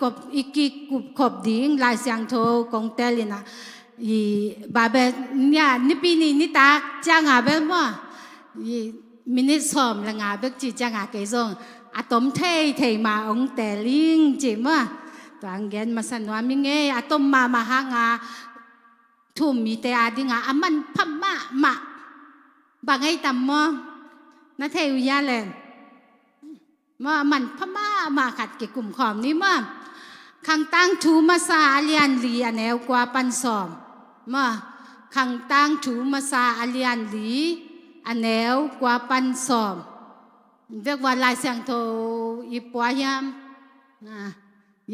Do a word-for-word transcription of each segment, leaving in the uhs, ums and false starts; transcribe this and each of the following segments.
kop, i kikupkhop ding Lai Siangtho kong tel in ah, i Bible nia nipi ni nitak ciang a bel maw, i minit sawm le nga bek ci ciang a kei zong a tom theithei ma ong tel ing ci maw. Tua ang gen masa nuam ing ei, a tom mahmah hang a thu um mite a ding a a manpha mahmah bang ei tam maw? Na thei uh hia le? Maw, a manpha mahmah khat kikum khawm ni maw. Khangtang thu masa a lian li a neu kua pan sawm. Maw, Khangtang thu masa a lian li a neu kua pan sawm. Vek vua Lai Siangtho i pua hiam? Ah,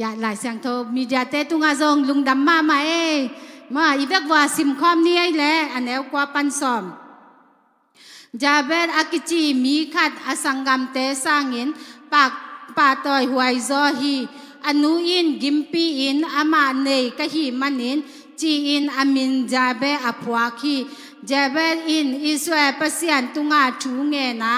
ya, Lai Siangtho media te tungah zong lungdam mahmah ei. Maw, i vek vua sim khawm ni ei le, a neu kua pan sawm. Jabez a kici mi khat a sanggamte sangin pak, pahtawi huai zaw hi. A nu in gimpi-in amah nei ka hih manin ci-in a min Jabez a phuak hi. Jabez in Israel Pasian tungah thu ngen a,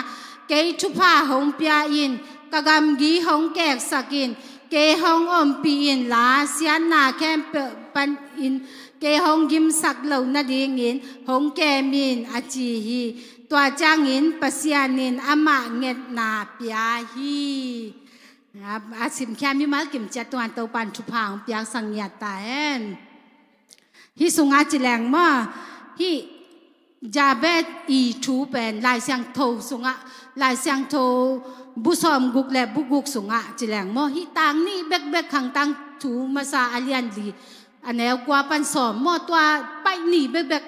kei thupha hong pia in, ka gamgi hong keksak in, kei hong ompih inla, siatna khempeuh panin kei hong gimsak loh nadingin hong kem in, a ci hi. Tua ciangin Pasian in amah ngetna pia hi. A, a simkhiam mimal kim ciat tungah Topan thupha hong piaksak ngiat ta hen. Hih sungah ci leng maw, hih Jabez i thu pen Lai Siangtho sungah, Lai Siangtho bu sawm guk le bu guk sungah ci leng maw, hih tang nih bekbek Khangtang thu masa a lian li a neu kua pan sawm maw, tua paih nih bekbek,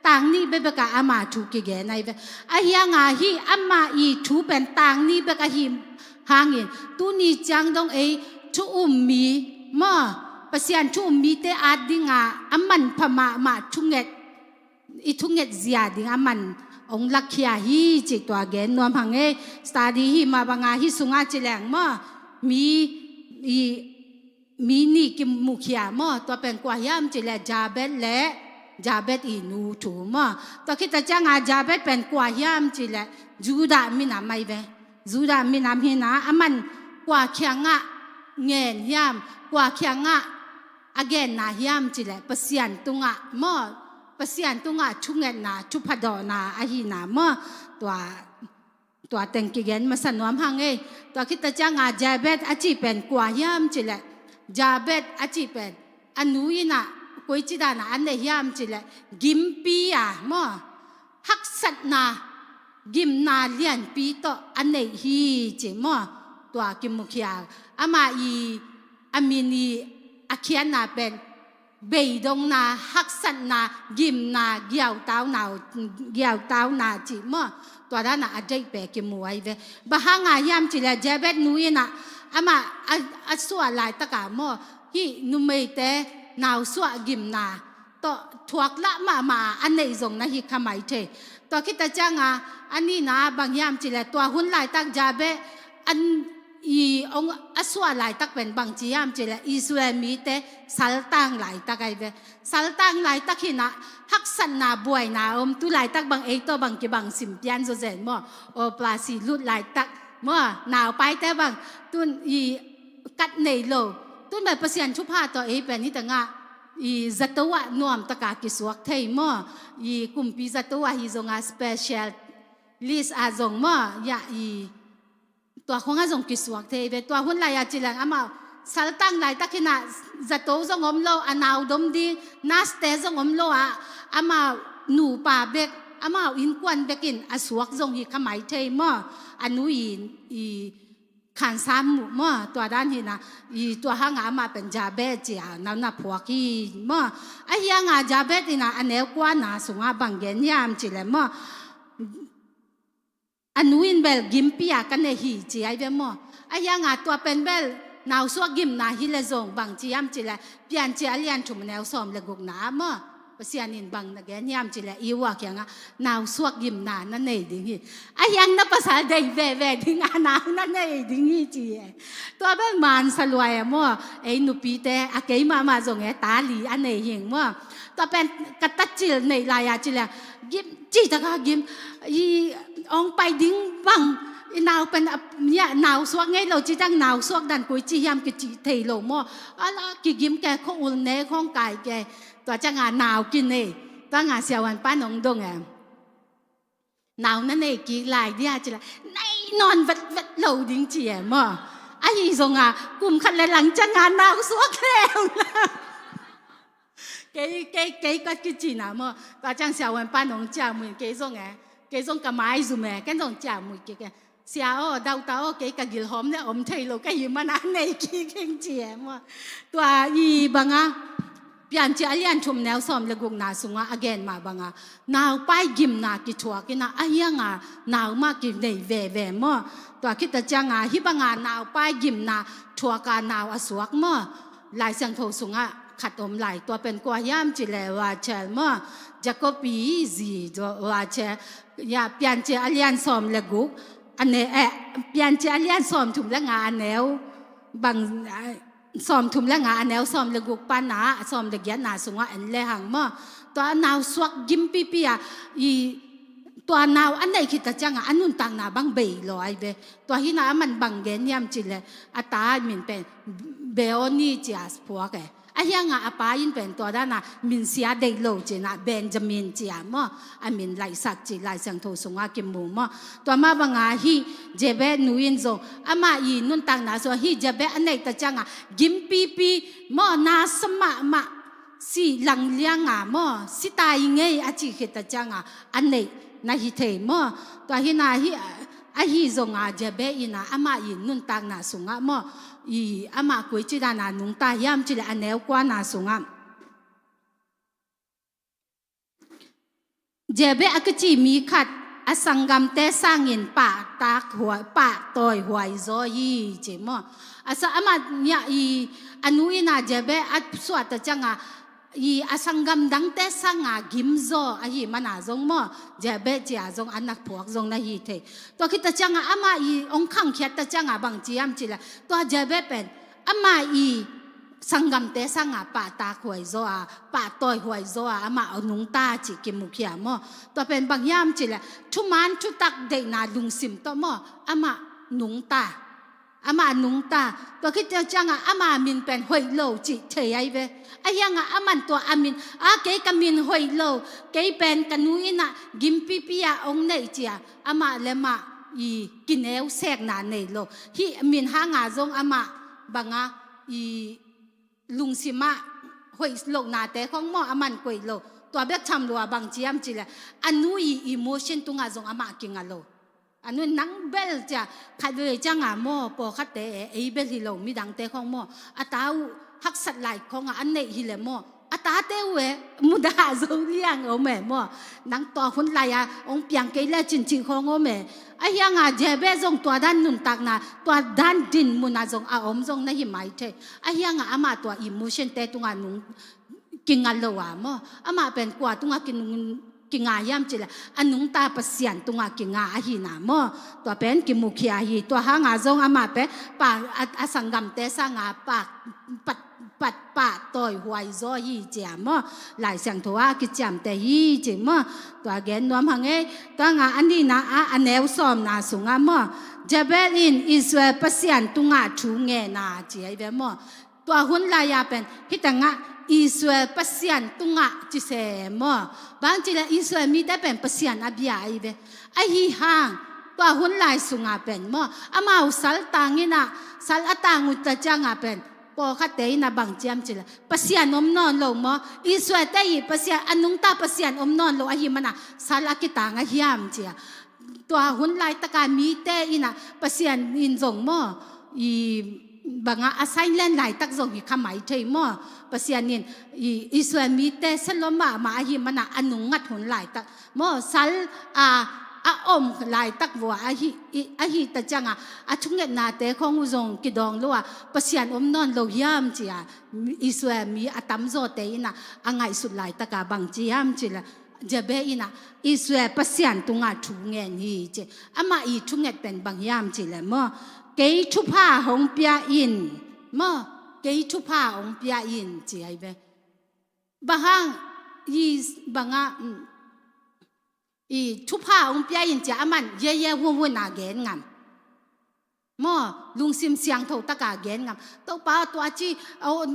tang nih bekbek ah ama thu kigen ahi ve. Ahi hang a hih ama i thu pen tang nih bek ahi hangin tuni ciang dong ei thu um mi maw, Pasian thu um mite a ding a a manpha mahmah thunget, i thunget zia ding a man ong lakkhia hi cih tua gen nuam hang ei. Study hi mah bang a hih sungah ci leng maw, mi i mi nih kimukhia maw, tua pen kua hiam cih leh Jabez le Jabez i nu thu maw. Tua khit a ciang a Jabez pen kua hiam cih leh Judah minam ahi ve. Judah minam hi na, a man kua kiangah ngen hiam, kua kiangah a genna hiam cih leh Pasian tungah maw, Pasian tungah thungetna, thupha dawhna ahi na maw. Tua tua teng kigen masa nuam hang ei. Tua khit a ciang a Jabez a cih pen kua hiam cih leh, Jabez a cih pen a nu in ah koici dan a a nei hiam cih leh, gimpi a maw, haksatna, gimna lianpi tawh a neih hi ci maw. Tua kimukhia, ama i a min i a khiatna pen beidongna, haksatna, gimna, giautauna, giautauna cih maw. Tua dan a a deih pen kimu ahi ve. Bang hang a hiam cih leh Jabez nu in ah amah a, a suah laitak a maw, hih numeite nausuah gimna tawh thuaklah mahmah a a neih zong na hi kha mai thei. Tua khit a ciang a a nihna bang hiam cih leh tua hun laitak Jabez an i ong a suah laitak pen bangci hiam cih leh Israel mite saltang laitak ahi ve. Saltang laitak hi na, haksatna buaina om, tu laitak bang ei tawh bang kibang sim pian zawzen maw. Operasi lut laitak maw, naupaite bang tun i kat nei lo. Tun bel Pasian thupha tawh ei pen hi tengah i zato ah nuamtak a kisuak thei maw. I kumpi zato ah hi zong a special list a zong maw, ya i tua khong a zong kisuak thei ve. Tua hun lai a ci leng amau saltang laitak hi na, zato zong om lo, a nau dom ding nurse-te zong om lo a, amau nupa bek, amau innkuan bek in a suak zong hi kha mai thei maw. A nu i, i khansam muh maw, tua dan hi na, i tua hang a amah pen Jabez ci a nau na phuak hi maw. Ahi hang a Jabez in a a neu kuana sungah bang gen hiam cih leh maw, a nu in bel gimpi a ka nei hi ci ahi ve maw. Ahi hang a tua pen bel nausuak gimna hi leh zong bangci hiam cih leh Piancil a lian thum a neu sawm le gukna ah maw, Pasian in bang na gen hiam cih leh i ua kiangah nausuak gimna na nei ding hi. Ahi hang na pasal deih veve ding a nau na nei ding hi ci e. Tua bel mansa luai a maw, ei nupite a kei mahmah zong e ta li a nei hing maw. Tua pen ka tacil neih lai a cih leh gim, cih taka gim, i ong pai ding bang, I nau pen a, ya, nau suak ngei lo ci ciang nau suak dan koi ci hiam kici thei lo maw. A la kigim ke, khua ul ne khawng kai ke. Tua ciang a nau kinei. Tua nga siavuan pan ong dong e. Nau na nei kik lai dia ci la, nei nawn vetvet lo ding ci e maw. Ahi zong a kum khat le lang ciang a nau suak leuleu. Kei, kei, kei ka kici na maw. Tua ciang siavuan pan ong ciamui kei zong e. Kei zong ka maizum e, ken zong ciamui kik e. Sia aw, dauta aw, kei ka gilhawm le om thei lo ka hi mana nei kik hing ci e maw. Tua i bang a Piancil a lian thum neu sawm le gukna sungah a gen mah bang a naupai gimna kithuak in a, a hiang a nau mah kinei veve maw. Tua khit a ciang a hih bang a naupai gimna thuak a nau a suak maw. Lai Siangtho sungah khat om lai, tua pen kua hiam ci le Rachel maw. Jacob i zi Rachel. Ya, Piancil a lian sawm le guk a ne, eh, Piancil a lian sawm thum le nga a neu bang, eh, sawm thum le nga a neu sawm le guk pan a sawm le giatna sungah en le hang maw. Tua a nau suak gimpipi a i tua nau a neih khit a ciang a a nuntakna bang bei lo ai ve. Tua hi na a man bang gen hiam ci le a ta min pen Benoni ci a phuak e. A hiang a a pa in pen tua dan a min sia deih lo ci na Benjamin ci a maw. A min laihsak ci Lai Siangtho sungah kimu maw. Tua mah bang a hih Jabez nu in zong amah i nuntakna sungah hih Jabez a neih ta ciang a gimpipi maw, na sa mahmah, si langliang a maw, si tai ngei a cih khit a ciang a a neih na hi thei maw. Tua hi na hih, ahi zong a Jabez in a amah i nuntakna sungah maw, i amah koi ci dan a nungta hiam ci le a neu kuana sungah Jabez a kici mi khat a sanggamte sangin pahtak huai, pahtawi huai zaw hi ci maw. A sa amah nia i a nu in a Jabez a suah ta ciang a i a sanggam dangte sang a gim zaw ahi mana zong maw. Jabez ci a zong a na phuak zong na hi thei. Tua khit ta ciang a amah i ong khangkhiat ta ciang a bang ci hiam ci le tua Jabez pen amah i sanggamte sang a pahtak huai zaw a, pahtawi huai zaw a amah a nungta cih kimukhia maw. Tua pen bang hiam ci le thuman thutak deihna lungsim tawh maw amah nungta. Amah nungta. Tua khit ciang a ama min pen hoih lo cih thei ai ve. A hiang a aman tua a min a kei ka min hoih lo, kei pen ka nu in a gimpipi a ong neih ci a amah le mah i kineu sekna nei lo. Hih min hang a zong amah bang a i lungsim ah hoih lohnate khong maw aman koih lo. Tua bek tham lua bang ci hiam ci le a nu i emotion tungah zong amah kinga lo. A nu in nang bel ci a khat vei ciang a maw pawlkhatte e, ei bel hi lo midangte khong maw a ta uh haksat lai khong a an neih hi le maw a tate uh e mudah zo liang om e maw. Nang tua hun lai a ong piang kei le cin cih khong om e. A hiang a Jabez zong tua dan nuntakna, tua dan din mun a zong a om zong na hi mai thei. A hiang a amah tua emotion te tungah nung kinga lo a maw. Amah pen kua tungah kinung, kinga hiam ci le a nungta Pasian tungah kinga ahi na maw. Tua pen kimukhia hi. Tua hang a zong amah pen pa, a, a sanggamte sang a pa, pat, pat pahtawi huai zaw hi ci a maw. Lai Siangtho a kiciamte hi ci maw. Tua gen nuam hang e. Tua nga a nihna a, a neu sawmna sungah maw, Jabez in Israel Pasian tungah thu ngen a ci ai ve maw. Tua hun lai a pen hih tengah Israel Pasian tungah ci se maw. Bang ci le Israel mite pen Pasian a bia ai ve. Ahi hang tua hun lai sungah pen maw amau sal tang in a, sal a tang uh ta ciang a pen pawlkhatte in a bang ci hiam ci le Pasian om nawn lo maw. Israel te i Pasian, a nungta Pasian om nawn lo ahi mana sal a kitang a hiam ci a. Tua hun laitak a mite in a Pasian in zong maw i bang a, a sign language laitak zong hi kha mai thei maw. Pasian in i Israel mite sia lua mahmah ahi mana a nungngat hun laitak maw sal a, a om laitak vua ahi, i, ahi ta ciang a, a thungetnate khong uh zong kidawng lo a Pasian om nawn lo hiam ci a Israel mi a tamzawte in a, a ngaihsut laitak a bang ci hiam ci le Jabez in a Israel Pasian tungah thu ngen hi ci. Amah i thunget pen bang hiam ci le maw, kei thupha hong pia in maw, kei thupha hong pia in ci ai ve. Bang hang i bang a, mm, i thupha hong pia in ci a aman ye ye wu wu na gen ngam. Maw, lungsim siangtho taka gen ngam. Topa aw, tua ci, aw,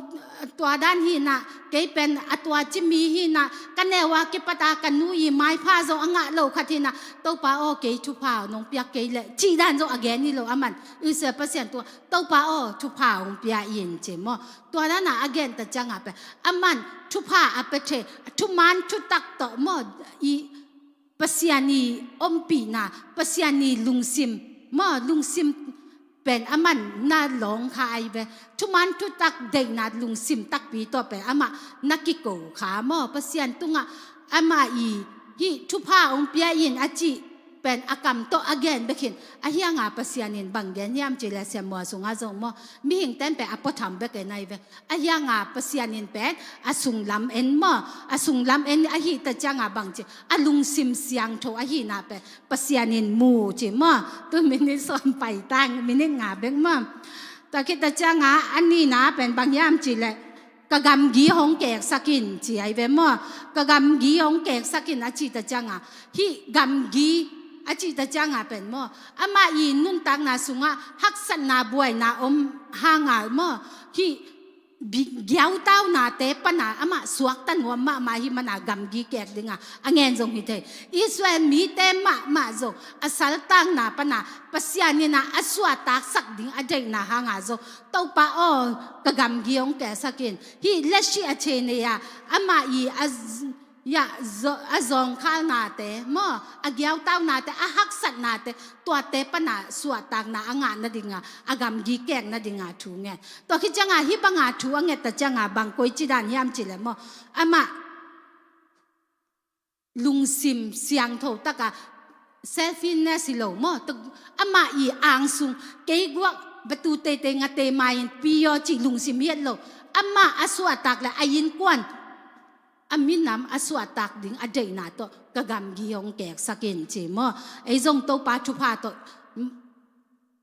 tua dan hi na, kei pen a tua ci mi hi na, ka neu a kipat a ka nu i maipha zong a ngah lo khat hi na, Topa aw, kei thupha nong piak kei leh, cih dan zong a gen hi lo a man. Israel Pasian tua, Topa aw, thupha hong pia in ci maw. Tua dan a a gen ta ciang a pen, a man thupha a pia thei, thuman thutak tawh maw, i Pasian i ompihna, Pasian i lungsim, maw, lungsim pen a man na lawng kha ai ve. Thuman thutak deihna lungsim takpi tawh pen amah na kiko kha maw, Pasian tungah amah i hih thupha hong pia in a cih pen a kam tawh a gen bek hi in, a hiang a Pasian in bang gen hiam cih leh Samuel sungah zong maw, mihing ten pen a puatham bek e nai ve. A hiang a Pasian in pen a sunglam en maw, a sunglam en ahi ta ciang a bang ci, a lungsim siangtho ahi na pen Pasian in mu ci maw. Tu minit sawm pai tang, minit nga bek maw. Tua khit ta ciang a a nihna pen bang hiam cih leh, ka gamgi hong keksak in ci ai ve maw. Ka gamgi hong keksak in a ci ta ciang a, hih gamgi a ci ta ciang a pen maw, amah i nuntakna sungah haksatna buaina om hang a maw, hih bi-, giautaunate pan a amah suakta nuam mahmah hi man a gamgi kek ding a a ngen zong hi thei. Israel mite mahmah zong a saltanna pan a Pasian in a a suahtaksak ding a deihna hang a zong, Topa aw, ka gamgi hong keksak in. Hih lasi a cei nei a, amah i a z-, ya, zo-, a zawngkhalnate maw, a giautaunate, a haksatnate, tuate pan a suahtakna a ngah nading a, a gamgi kek nading a thu ngen. Tua khit ciang a hih bang a thu a nget ta ciang a bang koici dan hiam cih leh maw, amah lungsim siangtho taka selfishness hi lo maw. Tuk, amah i angsung, kei guak batu teitei ngate ma in pi aw cih lungsim hi et lo. Amah a suahtak leh a innkuan, a minam a suahtak ding a deihna tawh ka gamgi hong keksak in ci maw. Ei zong Topa thupha tawh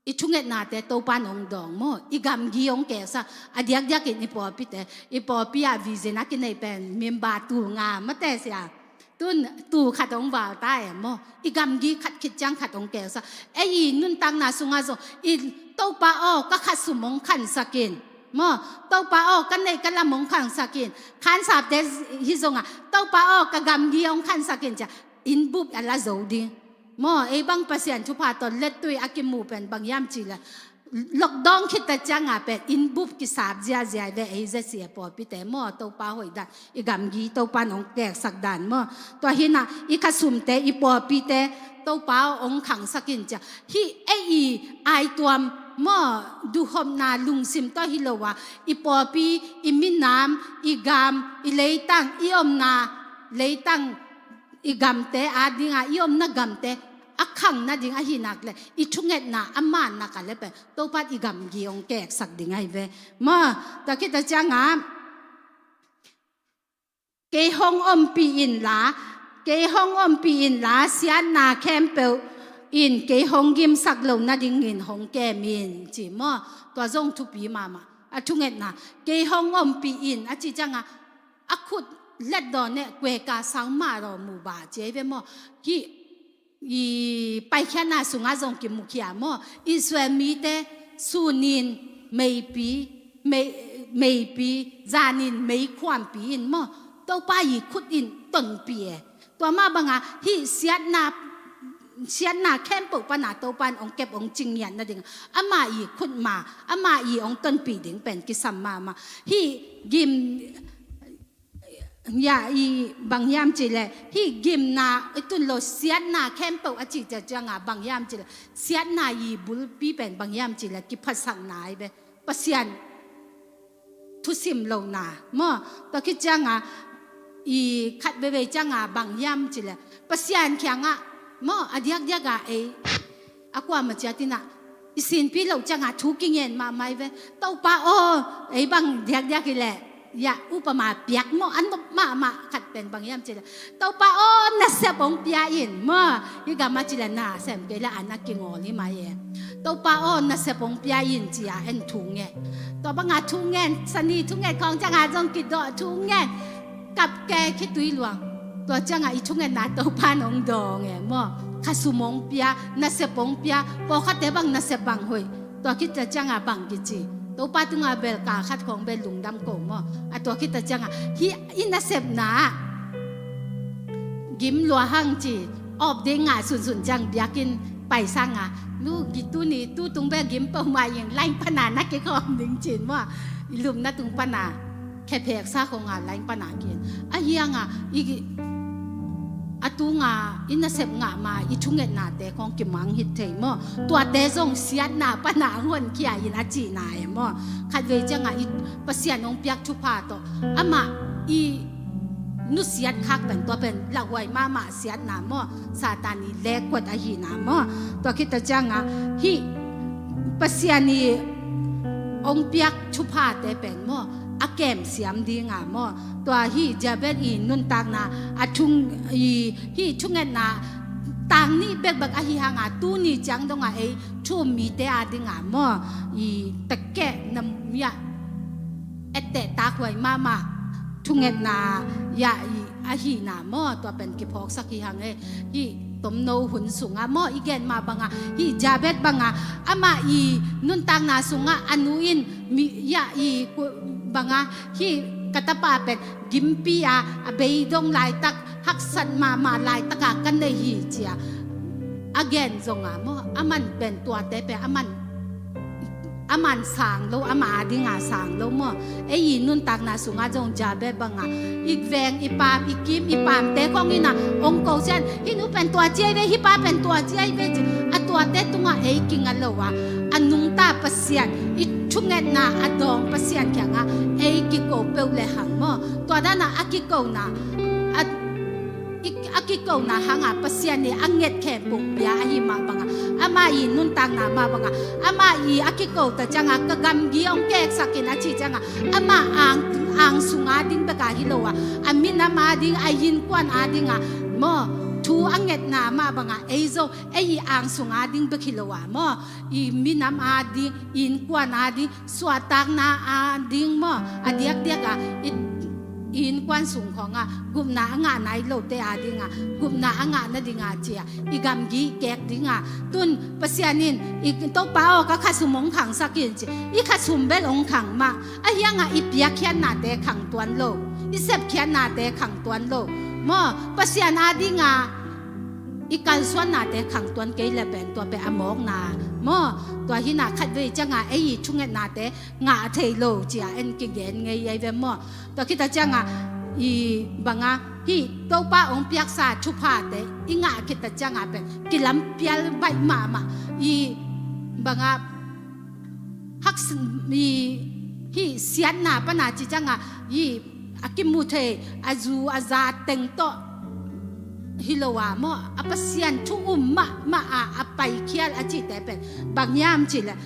i thungetnate Topa in hong dawng maw, i gamgi hong keksak. A diakdiakin i pawlpite, i pawlpi ah vision a kinei pen member tul nga mate sia. Tun tul khat hong val ta e maw, i gamgi khat khit ciang khat hong keksak. Ei i nuntakna sungah zong i, Topa aw, ka khasum hong khansak in maw, Topa aw, ka neih ka lam hong khansak in. Khansapte hi zong a, Topa aw, ka gamgi hong khansak in cia, innbup a la zo ding. Maw, ei bang Pasian thupha tawh lettui a kimu pen bang hiam cih leh, lockdown khit ta ciang a pen innbup kisap ziazia ve ei zia sia pawlpite maw, Topa hoih dan, i gamgi Topa in hong keksak dan maw. Tua hi na, i khasumte, i pawlpite, Topa aw hong khangsak in cia. Hih ei i aituam maw, duhopna lungsim tawh hi lo a, i pawlpi, i minam, i gam, i leitang, i omna leitang, i gamte ading a, i omna gamte a khang nading ahi nak leh, i thungetna a man nak a leh pen Topa in i gamgi hong keksak ding ahi ve maw. Tua khit ta ciang a, kei hong ompih in la, kei hong ompih in la, siatna khempeuh in kei hong gimsak lo nadingin hong kem in ci maw. Tua zong thupi mahmah. A thungetna, kei hong ompih in a ci ciang a, a khut let dawn e, kueka sang mah daw mu ba ci ei ve maw. Hih i paikhiatna sungah zong kimukhia maw. Israel mite sunin meipi, mei-, meipi, zanin meikhuampi in maw, Topa i khut in tonpih e. Tua mah bang a hih siatna, siatna khempeuh pan a Topa in hong kep hong cing ngiat nading a, amah i khut ma, amah i hong tonpih ding pen kisam mahmah. Hih gim, ya, i bang hiam cih leh, hih gimna i tun lo, siatna khempeuh a cih ciang a bang hiam cih leh, siatna i bulpi pen bang hiam cih leh, kiphatsakna ahi ve. Pasian thusim lohna maw. Tua khit ciang a, i khat veivei ciang a bang hiam cih leh, Pasian kiangah maw, a diakdiak a ei a kuamah ciat in a, i sinpi loh ciang a thu kingen mahmah hi ve. Topa aw, ei bang diakdiak hi leh, ya, upama piak maw, a nop mahmah khat pen bang hiam cih leh, Topa aw, nasep hong pia in maw. Hih gam a cih leh nasem kei leh an a kingawl hi mai e. Topa aw, nasep hong pia in ci a en thu ngen. Tua bang a thu ngen, sani thu ngen khawng ciang a zong kidawh thu ngen, kap ke khitui luang. Tua ciang a i thungetna Topa in hong dawng e maw. Khasum hong pia, nasep hong pia, pawlkhatte bang nasep bang hoih, Tua khit ciangah bang kici, Topa tungah bel kal khat khawng bel lungdam ko maw. A tua khit ciangah hih i nasepna ah gim lua hang ci, awp ding ngah sunsun ciang biakinn pai sangah, nu, tuni tu tung bel gim peuhmah ing, lain pana na kikhawm ding cin maw. I lumna tung pana khepheksa khawng a lain pana kin. A hiangah i, a tunga i nasep ngah ma i thungetnate khawng kimang hit thei maw. Tuate zong siatna pana hong honkhia in a cihna e maw. Khatvei ciangah i Pasian hong piak thupha tawh amah i nusiat khak pen tua pen lauhuai mahmah siatna maw. Satan i lekkuat ahina maw. Tua khit ciangah hih Pasian i hong piak thuphate pen maw, a kemsiam dinga maw. Tua hih Jabez i nuntakna a thung i, hih thungetna tang nih bekbek ahi hanga tuni ciang dongah ei thu um mite a dinga maw, i takkeh na miah etteh takhuai mahmah thungetna ya i ahina maw. Tua pen kiphawksak hi hang e. Hih tomno hun sungah maw, i gen mah bangah hih Jabez bangah amah i nuntakna sungah a nu in mi ya i ku-, bangah hih ka tapa pen gimpi a, a beidong laitak, haksat mahmah laitaka ka nei hi cia a gen zongah maw, aman pen tuate pen aman aman sang lo, ama a dinga sang lo maw. Ei i nuntakna sungah zong Jabez bangah i veng i paam, i kim i paamte khawng inah hong ko cian, hih nu pen tua ci ai ve, hih pa pen tua ci ai ve ci. A tuate tungah ei kinga lo a, a nungta Pasian, i thungetna a dawng Pasian kiangah ei kiko peuh le hang maw. Tua danah a kikona a i, a kikona hanga Pasian i a nget khempeuh pia ahi mah bangah, amah i nuntakna mah bangah, amah i a kiko ta ciangah ka gamgi hong keksak in a ci ciangah, amah ang, ang sunga ding beka hi lo a, a minam a ding, a innkuan a dinga maw, thu a ngetna mah bangah ei zong ei i ang sunga ding bek hi lo a maw, i minam a ding, innkuan a ding, suahtakna a ding maw, a diakdiak a i, i innkuan sung khawngah gupna a ngah nai lote a dinga gupna a ngah nadinga cia i gamgi kek dinga, tun Pasian in i Topa aw, ka khasum hong khangsak in ci, i khasum bel hong khang mah, a hiangah i piakkhiatnate khang tuan lo, i sepkhiatnate khang tuan lo maw. Pasian a dinga i kalsuannate khang tuan kei le pen tua pen a mawkna maw. Tua hina khatvei cianga ei i thungetnate ngah thei lo cia en kigen ngei ei ve maw. Tua khita cianga i banga hih Topa hong piaksa thuphate i ngah khita cianga pen kilampial baih mahmah i banga hak i hih siatna pana ci cianga i a kimu thei a zu a za teng tawh hi lo a maw, a Pasian thu um mahmah a a paikhial a cihte pen bang hiam cih leh,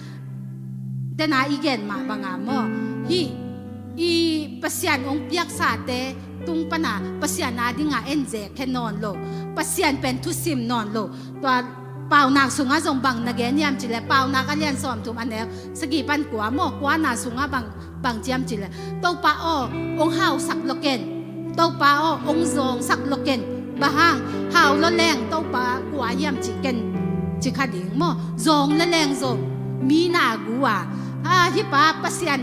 tena i gen mah banga maw, hih i Pasian hong piaksate tung pana Pasian a dinga en zek khe nawn lo, Pasian pen thusim nawn lo. Tua Paunak sungah zong bang na gen hiam cih leh, Paunak a lian sawmthum a neu sagih pan kua maw, kuana sungah bang, bang ci hiam cih leh, Topa aw, hong hausak lo ken, Topa aw, hong zawngsak lo ken. Bang hang? Hau lo leng Topa kua hiam cih ken ci kha ding maw. Zawng lo leng zong mi na gu a, a hih pa Pasian,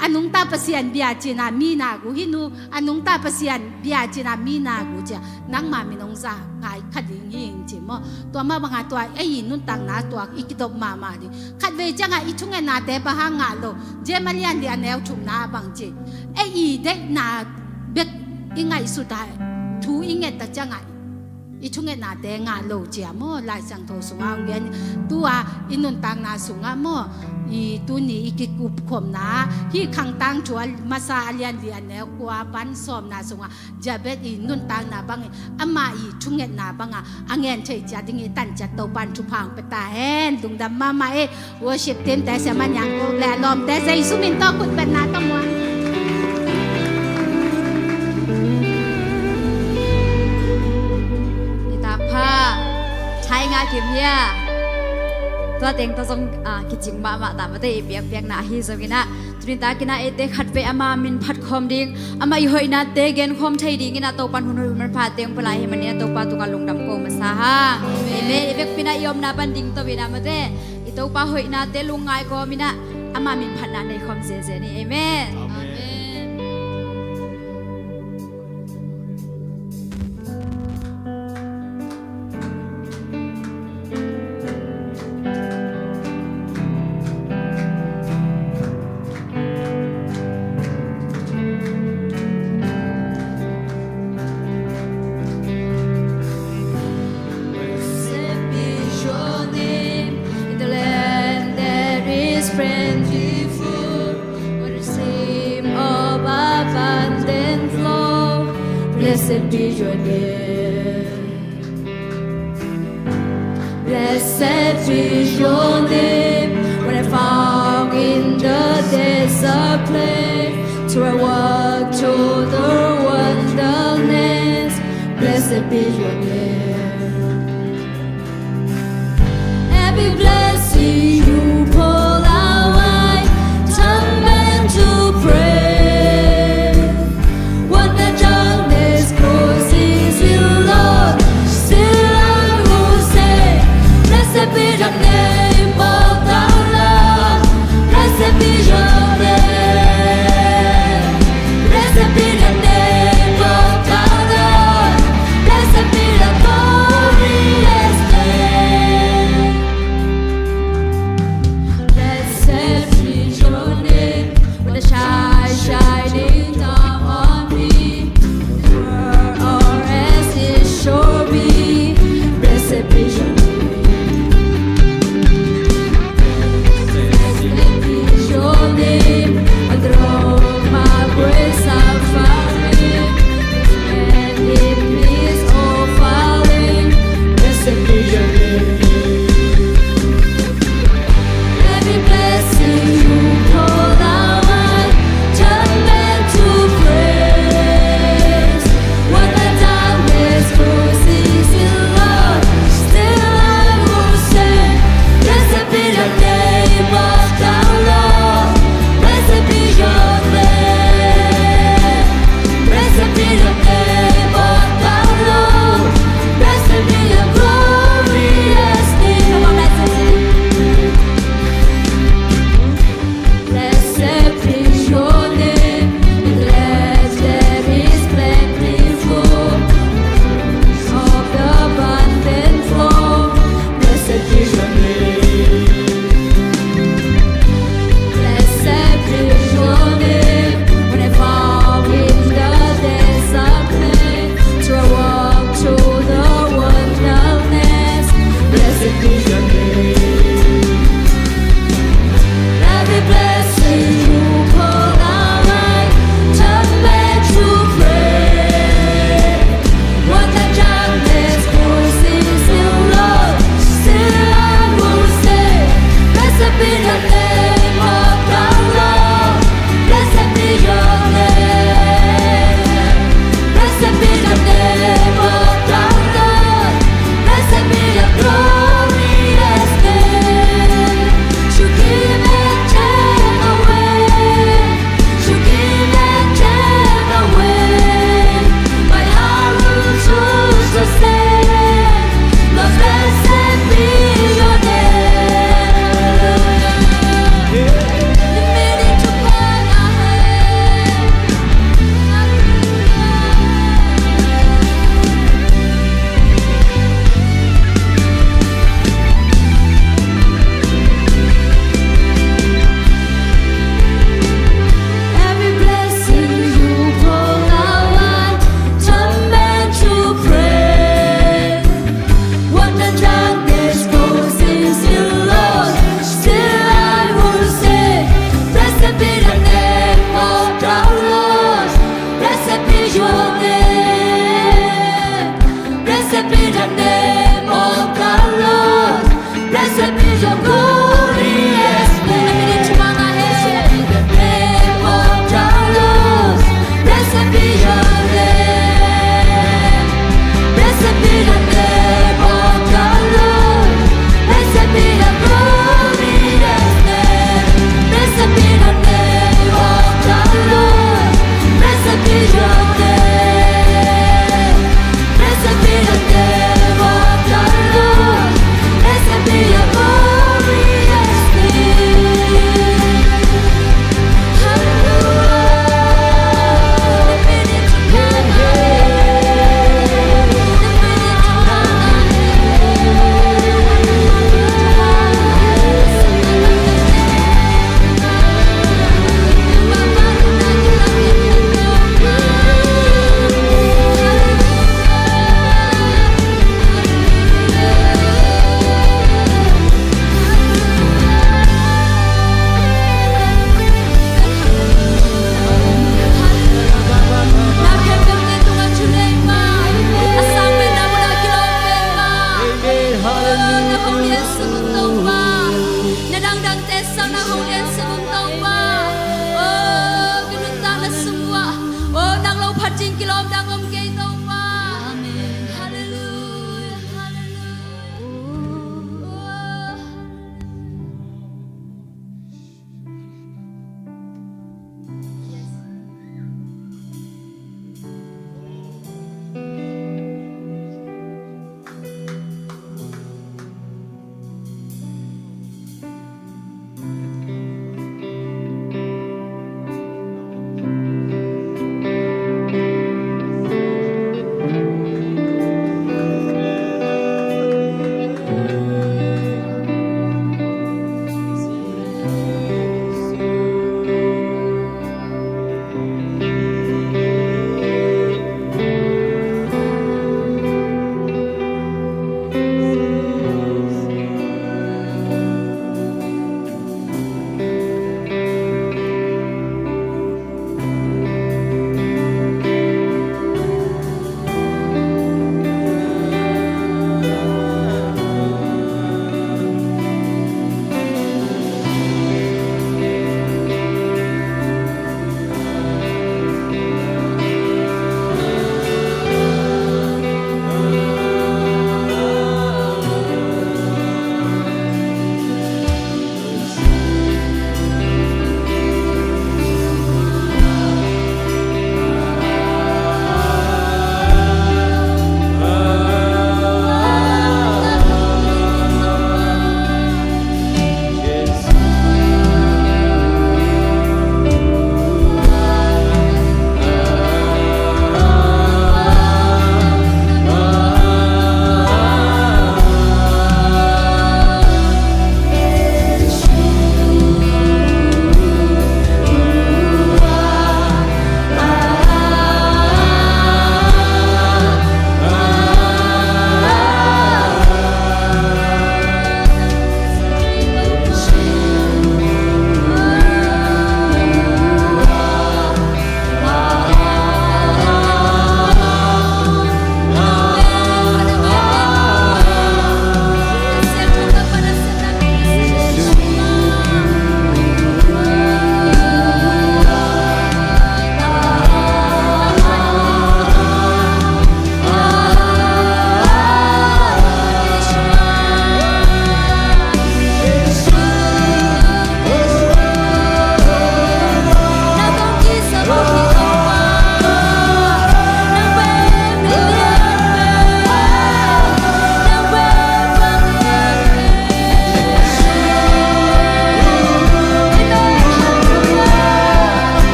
a nungta Pasian bia cina mi na gu, hih nu a nungta Pasian bia cina mi na gu cia, nangma min hong za kai kha ding hi ing ci maw. Tua mah banga tua ei i nuntakna tua i kidop mahmah ding. Khatvei cianga i thungetnate bang hang ngah lo. James a lian li a neu thumna a bang ci, ei i deihna bek i ngaihsuta thu i ngetta cianga i thungetnate ngah lo cia maw. Lai Siangtho sungah hong gen, tua i nuntakna sungah maw, i tuni i kikupkhopna hih Khangtangthu a masa a lian li a neu kua pan sawmna sungah Jabez i nuntakna bangin amah i thungetna banga a ngen thei ciat ding i tan ciat Topan thupha hong pia ta hen. Lungdam mahmah e. Worship team te, Sia Man Yang Kok le a lawmte Jesu min tawh khut betna tawh muang. Nitak pha. Thai nga kim hia. Tua teng tawh zong, ah, kicing mahmah ta mate i piakpiakna ahi zongin ah, tuni takin ah eite khatvei ama min phat khawm ding, ama i hoihnate gen khawm thei dingin ah Topan hun hoih hun manpha teng pia lai hi manin ah Topa tungah lungdam ko masa hang. Amen. I vekpi-in ah i omna pan ding to in ah mate. I Topa hoihnate lungngai kawm in ah, ama min phatna nei khawm ziahziah ni. Amen. Amen. Blessed be your name in the land that is plentiful, where the stream of abundant flow. Blessed be your name. Blessed be your name, when I found in the desert place, till I walk through the wilderness. Blessed be your name. Every blessing you pour out, I turn back to praise. When the darkness closes in, Lord, still I will say, blessed be the name of the Lord. Blessed be your name. Blessed be the name of the Lord. Blessed be the Sang nang hong liansak un Topa. O, ka nuntakna sung uah, o, nang lo phat ding kilawm dang om kei Topa. Amen. Halleluia, halleluia. O.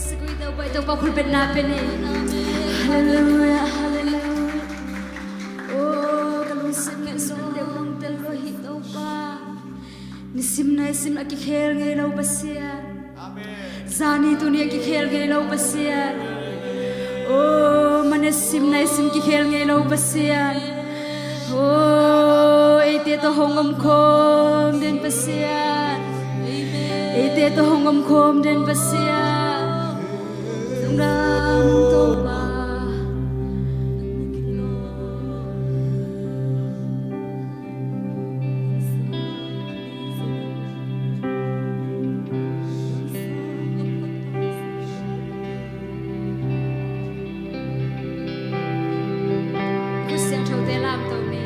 Sagui Topa, Topa khut beng na pen hi. Halleluia, halleluia. Oh, ka lungsim ngaihsun deuh nong tel lo hi Topa. Nisim naisim a kikhel ngei lo Pasian. Zani tuni a kikhel ngei lo Pasian. Oh, mane sim naisim kikhel ngei lo Pasian. Oh, eite tawh hong om khawm den Pasian. Eite tawh hong om khawm den Pasian. Lungdam Topa. Khut siangthote lamto ni.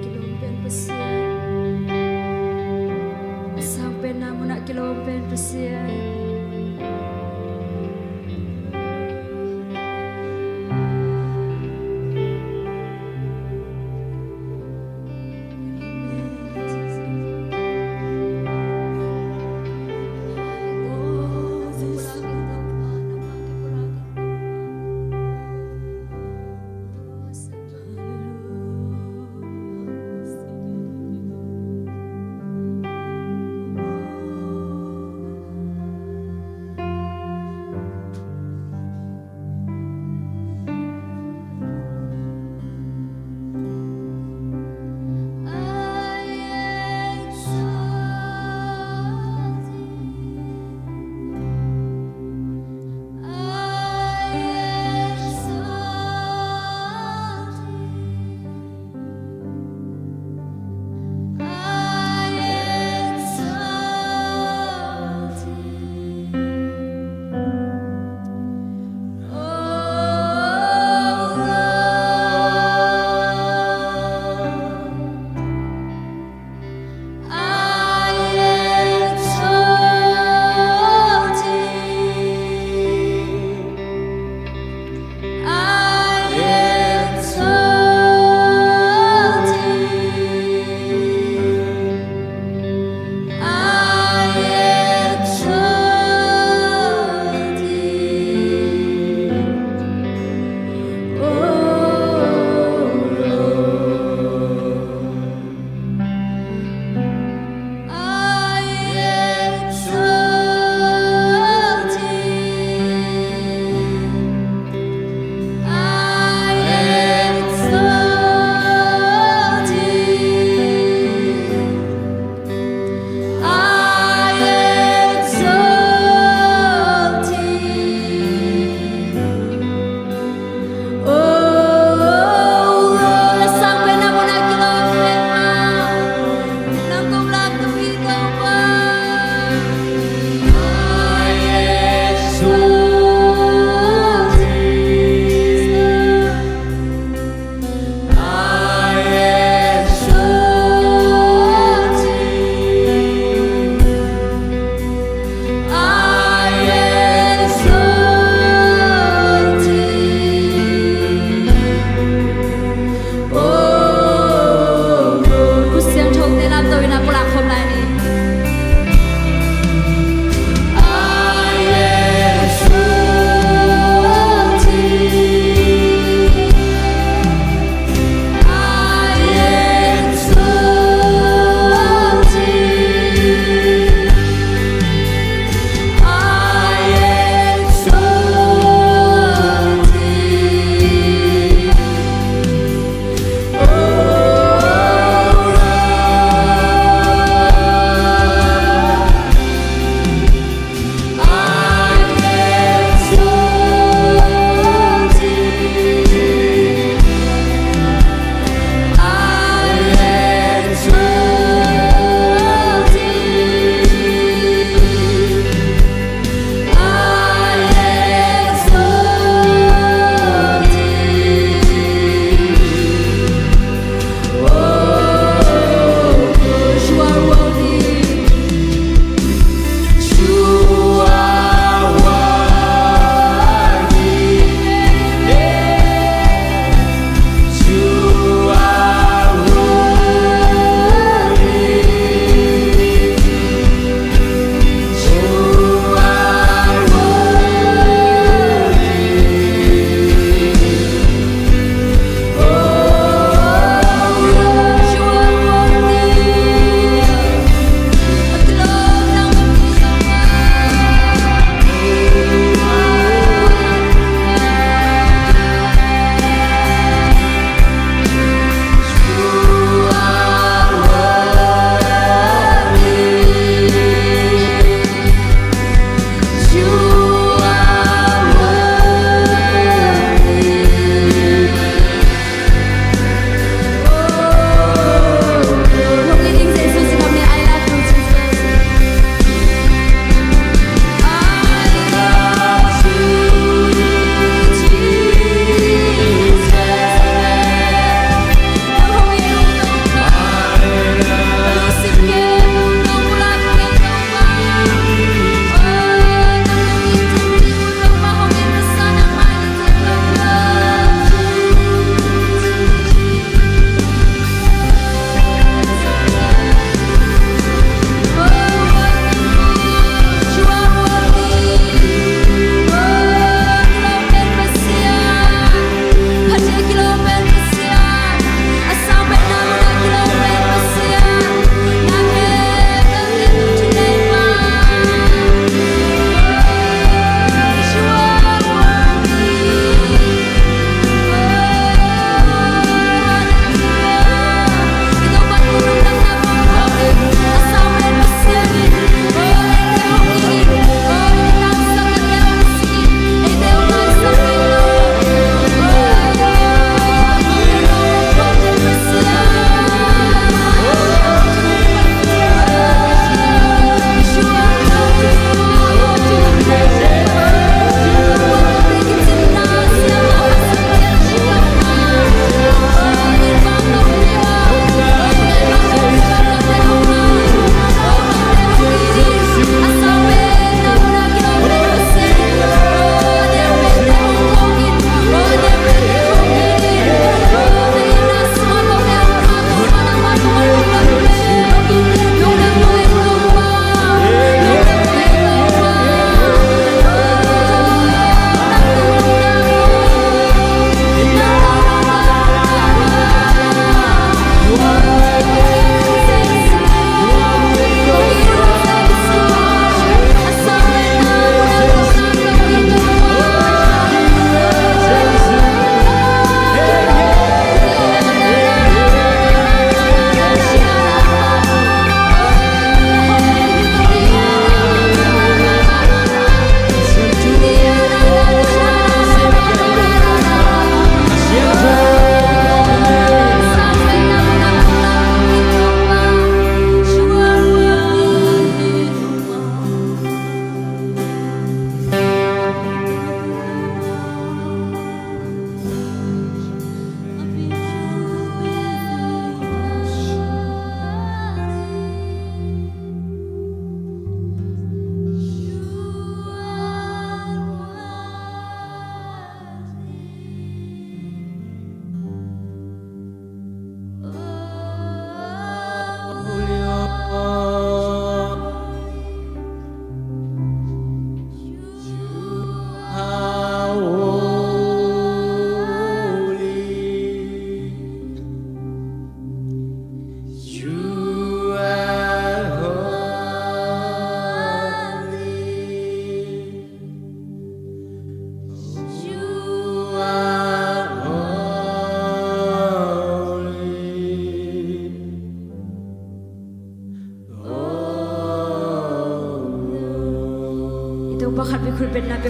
Kilawm pen Pasian. A sang penna munah kilawm pen Pasian.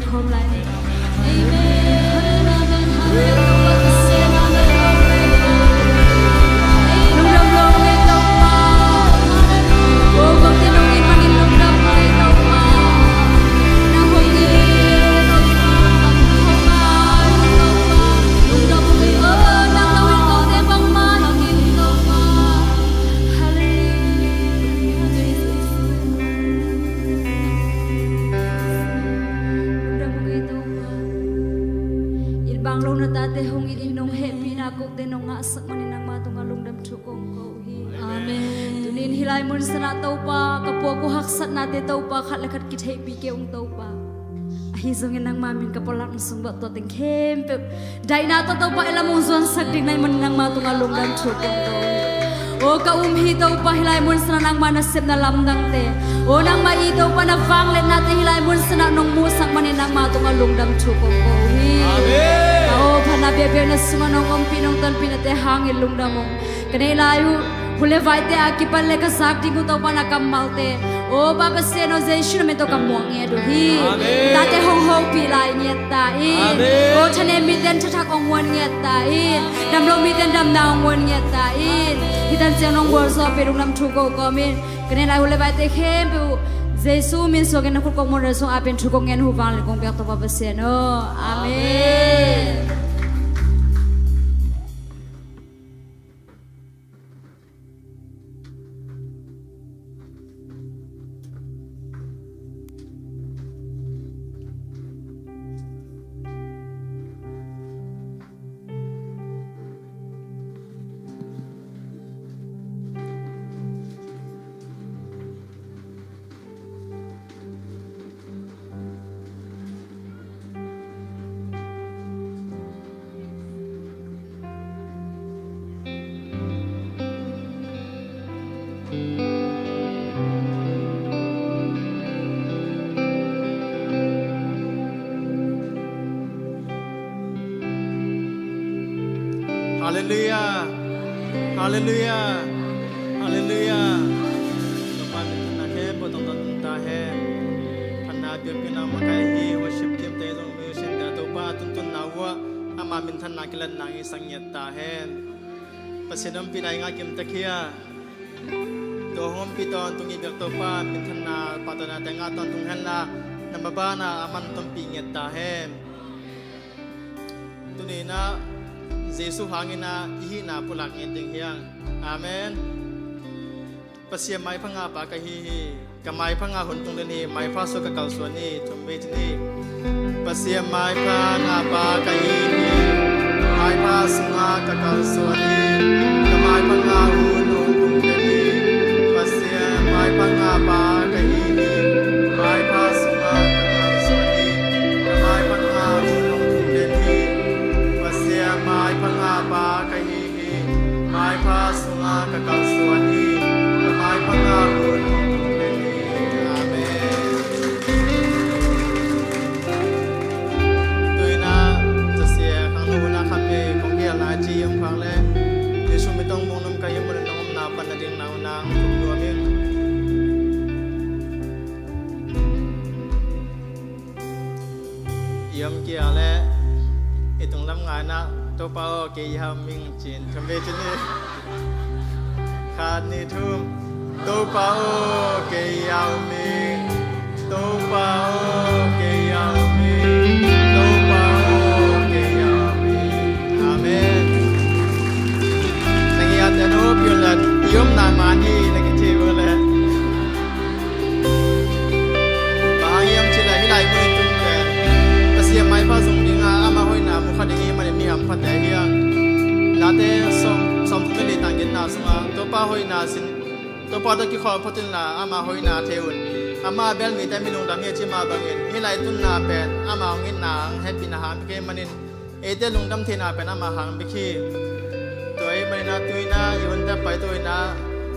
Khawm lai ni. Amen. Amen. Amen. Amen. Lungdam lo nge Topa. O, kote nong it manin lungdam nge Topa. Nang hong it, Topa. Lungdam nge. O, nang lo it kote bangmah nong it Topa. Hallelujah. Lungdam nge Topa. It bang lo na tate hong it in nong hehpihna kote nong ngahsak manin nangmah tungah lungdam thu kong ko uh hi. Amen. Tuni in hih lai mun sanah Topa, ka puak uh haksatnate Topa, khat le khat kitheihpih kei ung Topa. Ahi zongin nangmah min ka puaklak na sung bawh tua teng khempeuh daihna tawh Topa i lam hong zuansak ding na hih manin nangmah tungah lungdam thu kong ko uh hi. O ka um hi Topa, hih lai mun sanah nangmah nasepna lamdangte, o nangmah i Topa na vangliatnate hih lai mun sanah nong muhsak manin nangmah tungah lungdam thu kong ko uh hi. Amen. Ka aw, phatna biakbiak na sungah nong ompih nong tonpihnate hangin lungdam ung. Ka neih lai uh hu le vaite a kipan le ka zak ding uh Topa na kammalte, o Pa Pasian aw, Jesu na min tawh ka muak ngiat uh hi. Amen. Tate hong hopih lai ngiat ta in. Amen. O thanem mite in thathak hong huan ngiat ta in. Damlo mite in damna hong huan ngiat ta in. Hih tan ciang nong gualzawhpih lungdam thu ko kawmin ka neih lai hu le vaite khempeuh uh Jesu min suangin na khut kong muan ral sung a pen thu kong ngen uh vanglian kong biak Topa Pasian aw. Amen. Amen. Halleluiah. Halleluiah. Halleluiah. Topa minthanna khempeuh tungtawn tung ta hen. Phatna biakpiakna makaih hi, worship team te zong, musician te, Topa tuntunna uh ah ama minthanna kilatna i sang ngiat ta hen. Pasian ompihna i ngah kim ta khia. Tua hong ompih tawntung i biak Topa minthanna pahtawina te ngah tawntung henla, na maban ah aman tonpih ngiat ta hen. Tuni in ah Jesu hangin ah i hihna pulak ngiat ding hi hang. Amen. Pasian maipha ngahpa ka hi hi. Ka maipha ngah hun tung den hi. Maipha sung ka kalsuan hi. Thum vei ci ni. Pasian maipha ngahpa ka hi hi. Maipha sungah ka kalsuan hi. Ka maipha ngah hun hong tung den hi. Pasian maipha ngahpa ka hi hi. Maipha sungah ka kalsuan hi. Ka maipha ngah hun hong tung den hi. Pasian maipha ngahpa ka hi hi. Maipha sungah ka kalsuan hi. Ka maipha ngah hun hong tung den hi. Amen. Tu-in ah zasia khangno hun ah khatvei kong geelna a ci om khak leh, Jesu mit tawh hong muang nuam ka hi, mun in hong omna pan nading na hun ah hong kum nuam ing. I om kei a leh i tunglam ngai in ah, Topa aw, kei a om ing, ci-in thum vei ci ni. Khat, nih, thum. Topa aw, kei a om ing. Topa aw, kei a om ing. Topa aw, kei a om ing. Amen. Na ngiat en aw, pion la i omna man hi na kithei uh leh. Bang hang hiam cih leh hih lai mun i tun pen Pasian maipha zong ding a, ama hoihna mu kha ding i hih manin mi hamphate hi hang. Late sawm, sawmthum le li tang giatna sungah Topa hoihna sin, Topa tawh kikhawm phot inla ama hoihna thei un. Ama bel mite mi lungdam hi a ci mah bangin hih lai tunna pen ama hong itna hang, hehpihna hang bek hi manin, eite lungdam theihna pen ama hang bek hi. Tua ahih manin ah tu-in ah i hunte paito in ah,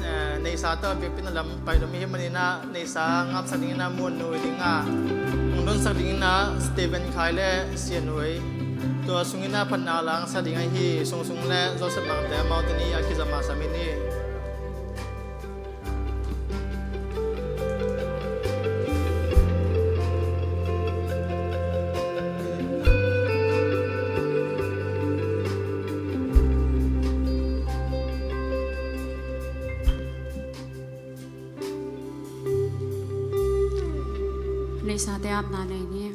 eh, neihsa tawh biakpiakna lam pai lum i hih manin ah neihsa ngapsak dingin ah Muan Nu i ding a, hong donsak dingin ah Stephen Khai le Sian Huai, tua sungin ah phatna la ngahsak ding ahi, Sungsung le Joseph Mangte amaute nih a kizom a sam in hi. Tate apna nei ni.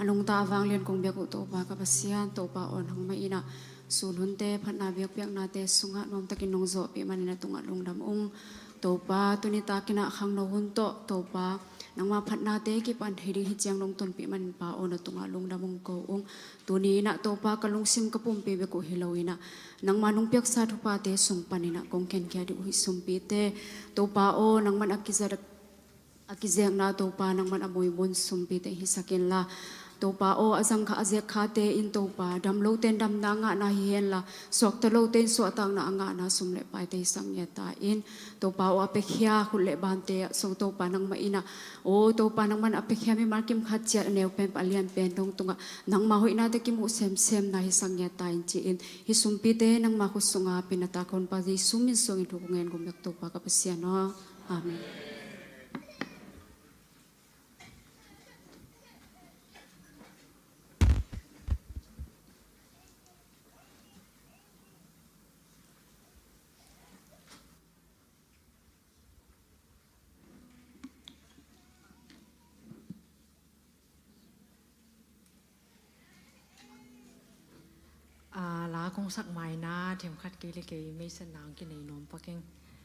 A nungta a vanglian kong biak uh Topa ka Pasian, Topa aw nangmah in ah sulhunte phatna biakpiaknate sungah nuamtakin nong zawhpih manin a tungah lungdam ung. Topa tuni takin ah khangno hun tawh Topa nangma phatnate kipan hi ding hi ciang nong tonpih manin Pa aw na tungah lungdam ung ko ung. Tuni in ah Topa ka lungsim ka pumpi bek uh hi lo in ah nangma nong piaksa thuphate sung panin ah kong khenkhia ding uh hi sumpite. Topa aw nangman a kizat a kizekna Topa nangman a muimun sumpite hisak inla, Topa aw a zangkha a zekkhate in Topa dam lote in damna a ngahna hi henla, suakta lote in suahtakna a ngahna sum le paite hisak ngiat ta in. Topa aw a piakhia khut le bante ah so Topa nangmah in ah aw Topa nangman a piakhia mimal kim khat ciat a neu pen a lian pen dong tungah nangma hoihnate kimuh semsemna hisak ngiat ta in ci-in hi sumpite nangma khut sunga pina ta ka Honpa Jesu min sungin thu kong ngen gum bek Topa ka Pasian aw. Amen. A, la kong sak maina themkhat kei le kei meisatna ang kinei nuam pak ing.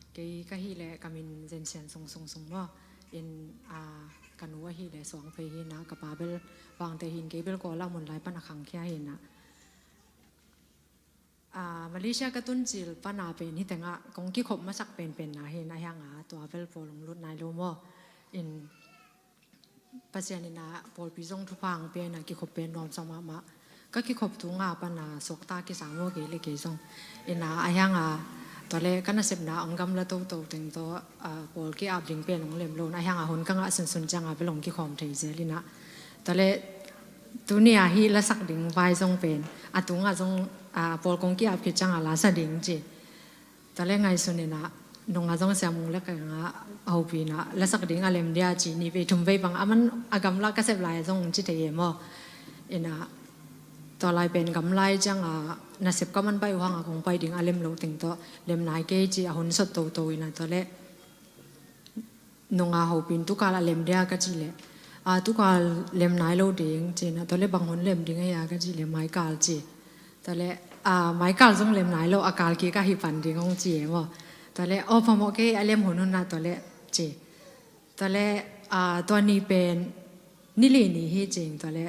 Kei ka hih leh ka min Zen Sian Sung Sung Sung maw. In, a, ka nu ahi leh Suang Phei hi na, ka pa bel Vangte hin kei bel Kawl ah mun lai pan a khangkhia hi na. A, Malaysia ka tun cil pana pen hi tengah kong kikhop masak penpen na hin a hianga tua bel pawl hong lut nai lo maw. In Pasian in a pawlpi zong thupha hong pia in a kikhop pen nuam sa mahmah. Ka kikhop tunga pana suakta kisa maw kei le kei zong. In a hianga tua le ka nasepna hong gamla toto teng tawh, a, pawl ki-ap ding pen hong lem lo in a hianga hun ka ngah sunsun cianga bel hong kikhawm thei zel in a. Tua le tuni a hih lasak ding vai zong pen a tunga zong, a, pawl kong ki-ap khit cianga la sa ding ci. Tua le ngaihsun in a nunga zong Sia Mung le kei nga a hopih in a lasak ding a lem dia ci ni vei thum vei bang a man a gamla ka sep lai a zong ci thei e maw. In a tua lai pen gamlai cianga nasep ka man pai uh hanga kong pai ding a lem lo teng tawh lem nai kei ci a hun sot toto in a tua le nunga hopih in tukal a lem dia ka cih leh, a, tukal lem nai lo ding ci na, tua le bang hun lem ding a hia ka cih leh maikal ci. Tua le, a, maikal zong lem nai lo a kal kik a hi pan ding hong ci e maw. Tua le aw phamawh kei a lem hun hun na tua le ci. Tua le, a, tua ni pen ni li ni hi cing tua le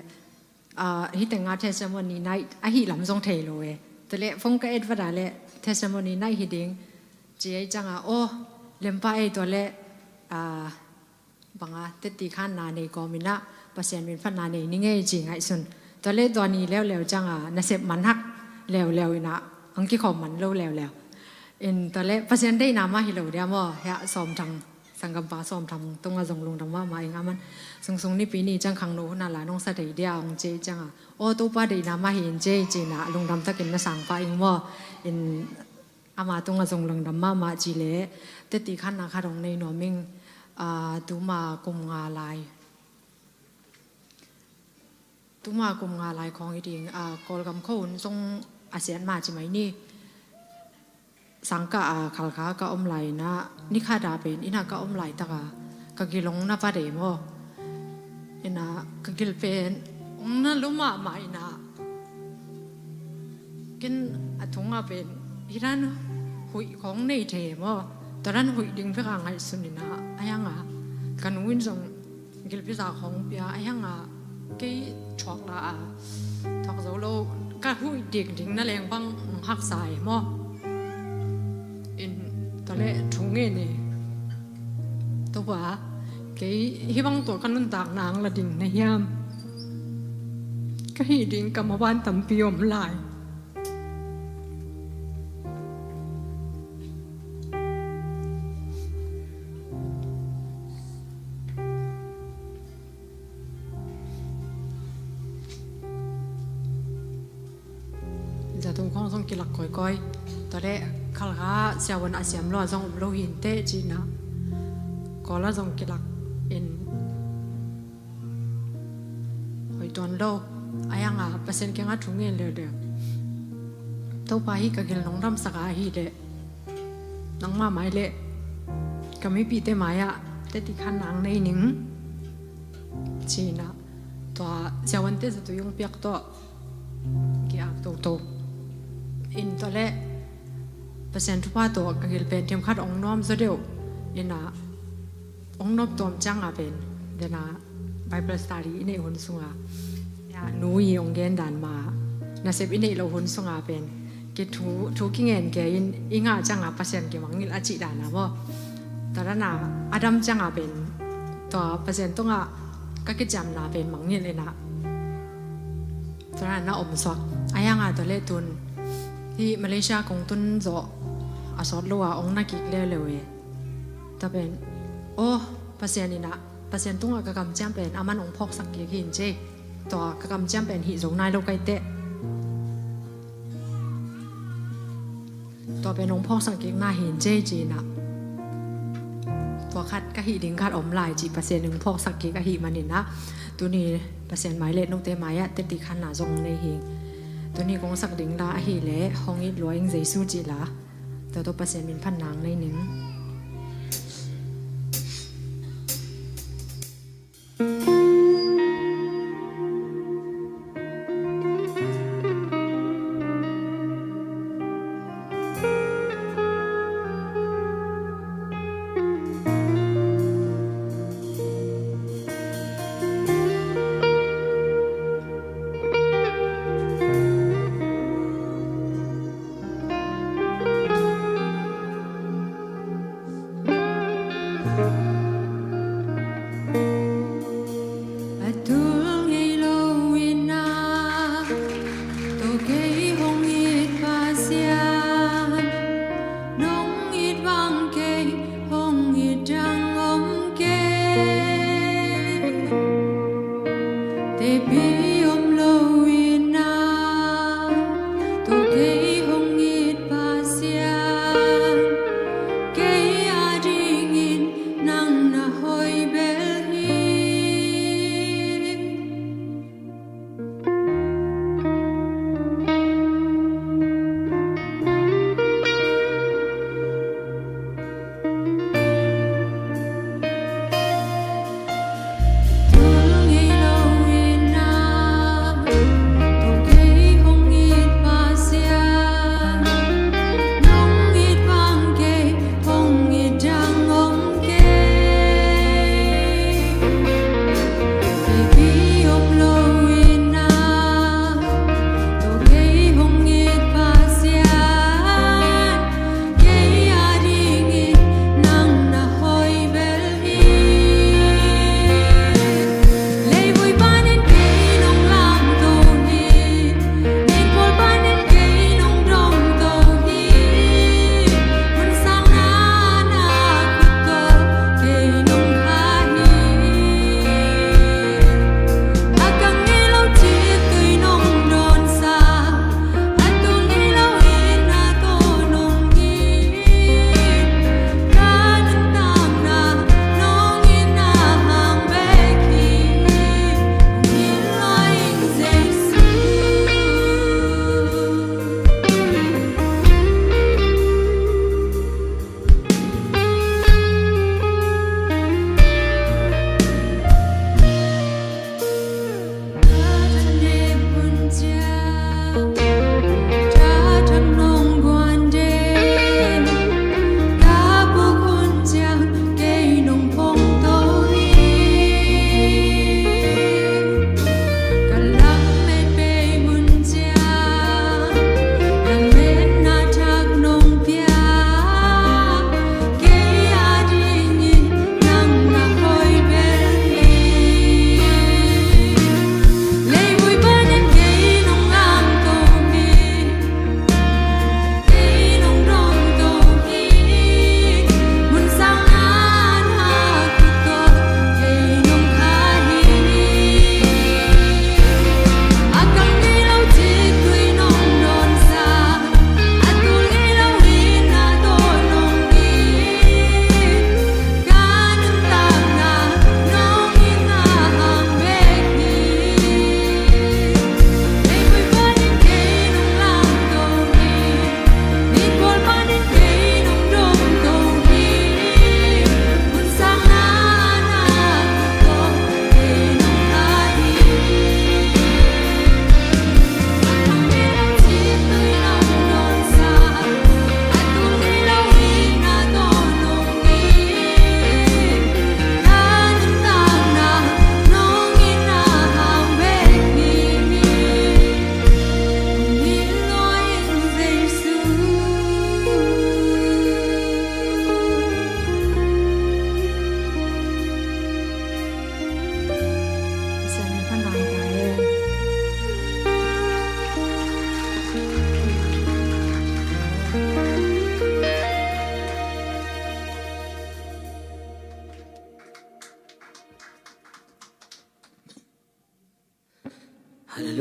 a, hi tengah testimony night ahi lam zong thei lo e. Tua le phone ka et vada le testimony night hi ding ci ei cianga aw lempa ei tua le, a, banga teti khanna nei kawm in a Pasian min phatna nei ni ngei ci ngaihsun. Tua le tua ni leuleu cianga nasep man hak leuleu in a ang kikhawm man lo leuleu. In tua le Pasian deihna mah hi lo dia maw hia sawm thang Sanggampa Sawm Tham tungah zong lungdam mahmah ing a man. Sungsung nipi ni ciang khangno hun a la nong sa thei dia hong ci ciangah aw Topa deihna mah hi in ci ci na lungdam takin na sang pah ing maw. In ama tungah zong lungdam mahmah ci leh teti khanna khat hong nei nuam ing. A, tuma kum nga lai Tuma kum nga lai khawng hi ding, a, Kawlgam khua hun zong a siat ma ci mai ni. Sangkah a Khalkha ka om lai in a, ni khat a pen inn ah ka om laitak a, ka gil hong na va dei maw. Inn ah ka gil pen hong na lua mahmah in a, ken a thung ah pen hi dan huih khawng nei thei maw. Tua dan huih ding vek a ngaihsun in a, a hiang a ka nu in zong gilpi za khawng pia a hiang a, kei thuak la a thuak zo lo, ka huih dik ding na leng bang haksa e maw. In tua le thu ngen e. Topa, kei hih bang tawh ka nuntak nang la ding na hiam? Ka hih ding ka maban tampi om lai. Zato khawng zong kilak kawikawi. Tua le Khalkha siavuan a siam lo a zong om lo hi inteh cihna. Kawl a zong kilak in hoih tuan lo. A hiang a Pasian kiangah thu ngen leuleu. Topa, hih ka gil nong damsak a ahih leh nangmah mai le ka mipihte mai-ah teti khan nang nei ning. Ci-in ah tua siavuante zatui hong piak tawh ki-ak toto in, tua leh Pasian thupha tawh ka gil pen themkhat hong nuam zaw deuh in ah, hong nop tuam ciangah pen, den ah Bible study i neih hun sungah, ya, nu i hong gen dan mah, nasep i neih loh hun sungah pen, ki thu, thu kingen kei in i ngah ciangah Pasian kimangngilh a cih dan ah maw. Tua dan ah a dam ciangah pen tua Pasian tungah ka kiciamna pen mangngilh in ah, tua dan ah na omsuak. Ahi hangah tua leh tun hih Malaysia kong tun zawh a sawt lo ah hong na kik leuleu e. Tua pen, aw, Pasian in ah, Pasian tungah ka kamciam pen aman hong phawksak kik hi in ci. Tua ka kamciam pen hih zo nai lo ka hi teh, tua pen hong phawksak kik na hi in ci, ci-in ah, tua khat ka hih ding khat om lai cih Pasian in hong phawksak kik ahih manin ah, tuni Pasian mai leh note mai ah teci khanna zong nei hi. Tuni kong sak ding la ahih leh Hong it lua ing Jesu cih la. Tua tawh Pasian min phatna hong nei ning.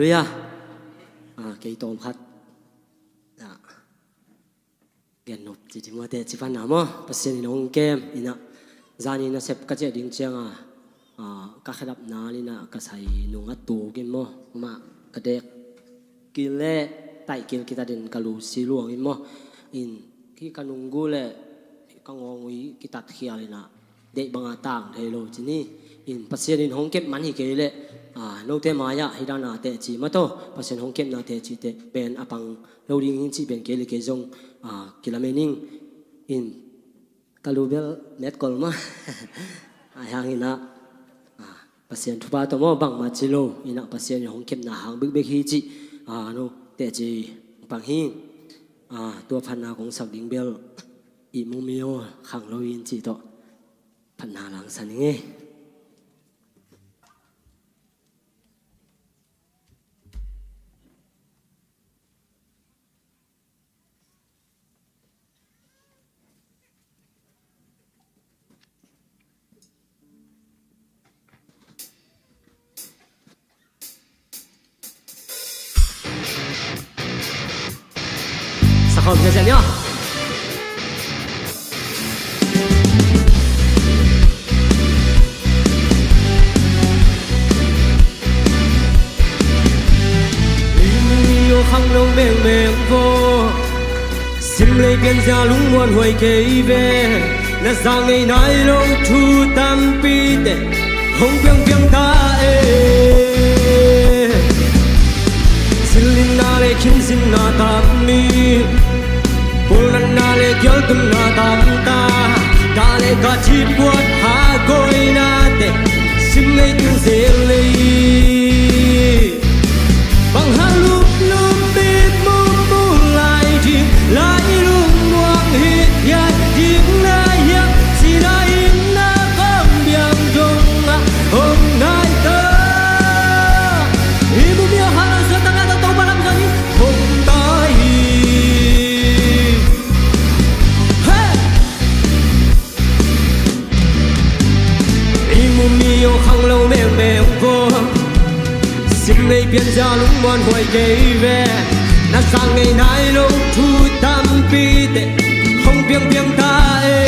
Halleluiah. Ah, kei tawm khat. Ah, gen nop ci ti maw, teci pan na maw. Pasian in hong kem in ah, zani nasep ka ciah ding ciang a, ah, ka khedap na in ah ka sai nung a tuk in maw, mah ka dek kil le taih kil kita den ka lu si luang in maw. In ki ka nunggu le ka ngawngui kitat khial in ah, deih banga tang thei lo ci ni. In Pasian in hong kep man hi kei leh, ah, note mai-ah hih dan a teci mah tawh, Pasian hong kepna teci teh pen a pang lo ding hi cih pen kei le kei zong, ah, kilamen ing. In ka lu bel met kol mah. Ahi hangin ah, ah, Pasian thupha tawh maw, bangmah ci lo in ah, Pasian in hong kepna hang bekbek hi cih, ah, no teci pang hi. Ah, tua phatna kong sak ding bel, ihmu mi aw khang lo in cih tawh phatna la sa ning ei. Sa khawm ziahziah ni aw. Ih mu mi aw khang lo mengmeng vaw. Sim lei pianzia lungmuan huai kei ve. Na za ngei nai lo thu tampi teh hong piangpiang ta e. Zilninna le khinzinna tam mi, pulnatna le gialtunna tam ta. Ka le ka thip kuat ha koina teh sim lei tun zel lei. Bang hang lumlum bit mummu lai ding, lai lungmuang hi hiat ding na hiam, sina in na kong biang dong ah hong nai ta. Ih mu mi aw khang lo suak tangah tawh Topa lam zong in hong ta hi. Hey! Ih mu mi aw khang lo mengmeng vaw. Sim lei pianzia lungmuan huai kei ve. Na za ngei nai lo thu tampi teh hong piangpiang ta e.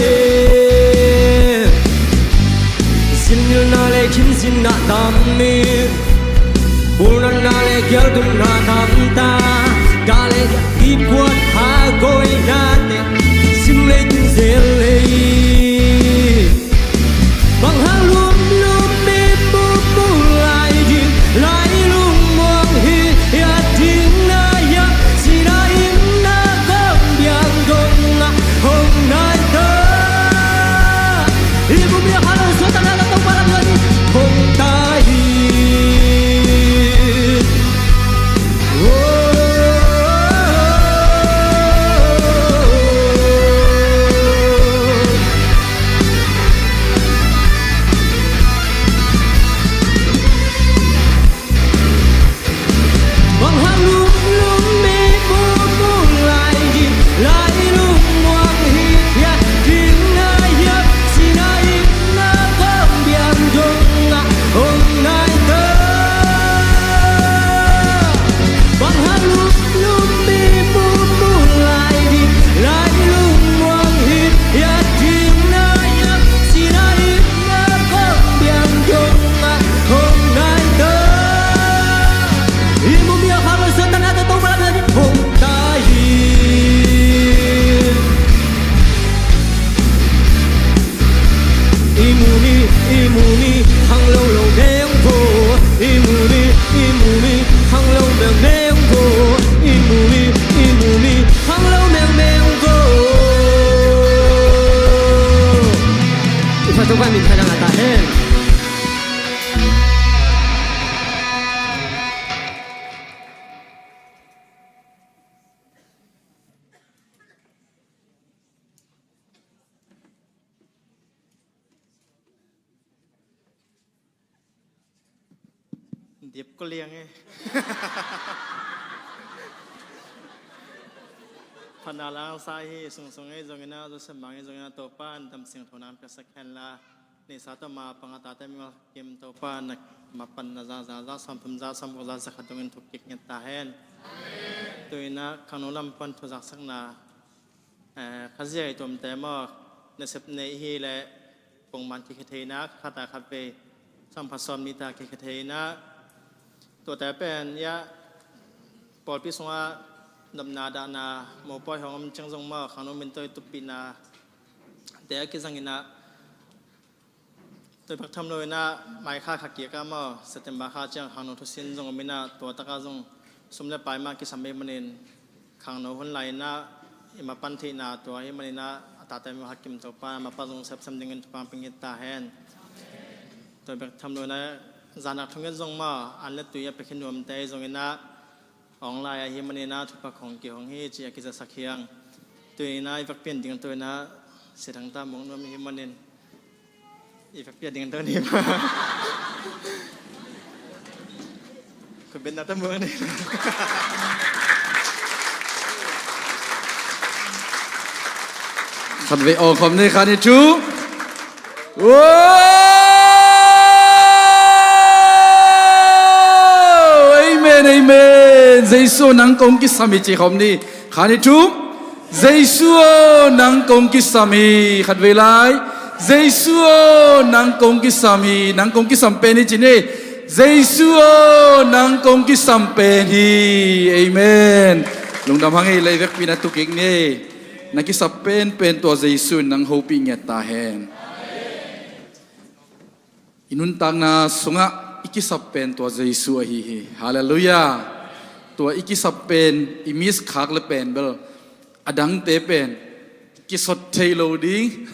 Zilninna le khinzinna tam mi, pulnatna le gialtunna tam ta. Ka le ka thip kuat ha koina teh sim lei tun zel lei. Bang hang lumlum bit mummu lai ding, lai lungmuang hi hiat ding na hiam, sina in na kong biang dong ah hong nai ta. Ih mu mi aw khang lo suak tangah tawh Topa lam zong in hong ta hi. Bang hang lumlum bit mummu lai ding, lai lungmuang hi hiat ding na hiam, sina in na kong biang dong ah hong nai ta. Bang hang lumlum bit mummu lai ding, lai lungmuang hi hiat ding na hiam, sina in na kong biang dong ah hong nai ta. Ih mu mi aw khang lo suak tangah tawh Topa lam zong in hong ta hi. Ih mu mi, ih mu mi khang lo lo meng vaw. Ih mu mi, ih mu mi khang lo mengmeng vaw. Ih mu mi, ih mu mi khang lo mengmeng vaw. I phat Topa min thanang a ta hen. Dip ko liang e. Phatna lang sa hi, sungsung ei zongin a, Joseph Mang ei zongin a, Topa in damsing thonam piaksak hen la, neihsa tawh ma pang a tate mimal kim Topa na mapan na za za za sawmthum za sawmguk za za khat dongin thuk kik nget ta hen. Tu-in ah khangno lam pan thuzaksakna, eh, khazia i tuamte maw, nasep nei i hi leh pongman kikhia thei in ah, khat a khat vei sawmkhat sawmnih ta kikhia thei in ah, tuate pen ia pawlpi sungah nopna dahna mopawi hong om ciang zong maw, khangno min tawh i tuppihna te a kizang in ah, tua bek tham lo in ah, mai kha kha kik ah maw, September kha ciang khangno thusin zong om in ah, tua takah zong sum le pai mah kisam ahih manin, khangno hun lai in ah i mapan theihna tua ahih manin ah, a tate mi Hakim Topa in ah mapa zong sepsem dingin thupha pia nget ta hen. Tua bek tham lo in ah, zan nak thunget zong maw, an le tui a pia khin nuamte zong in ah, online ahih manin ah thupha khong kihong hi ci a kizasak hi hang. Tu-in ah i vekpi a ding tu-in ah, Sia Thang ta mawk nuam ahih manin, i vekpi a ding tu ni. Khutbetna ta mawk ni. Khatvei aw khawm ni, khan i thu. Wow! Amen, amen. Jesu nang kong kisam hi ci khawm ni. Khan i thu. Jesu aw, nang kong kisam hi. Khatvei lai. Jesu aw, nang kong kisam hi. Nang kong kisam pen hi ci ni. Jesu aw, nang kong kisam pen hi. Amen. Lungdam hang ei, lei vekpi na tu kik ni. Na kisap penpen tua Jesu in nang hopih ngiat ta hen. I nuntakna sungah i kisap pen tua Jesu ahi hi. Halleluiah. Tua i kisap pen i miss khak le pen bel, a dangte pen kisot thei lo ding,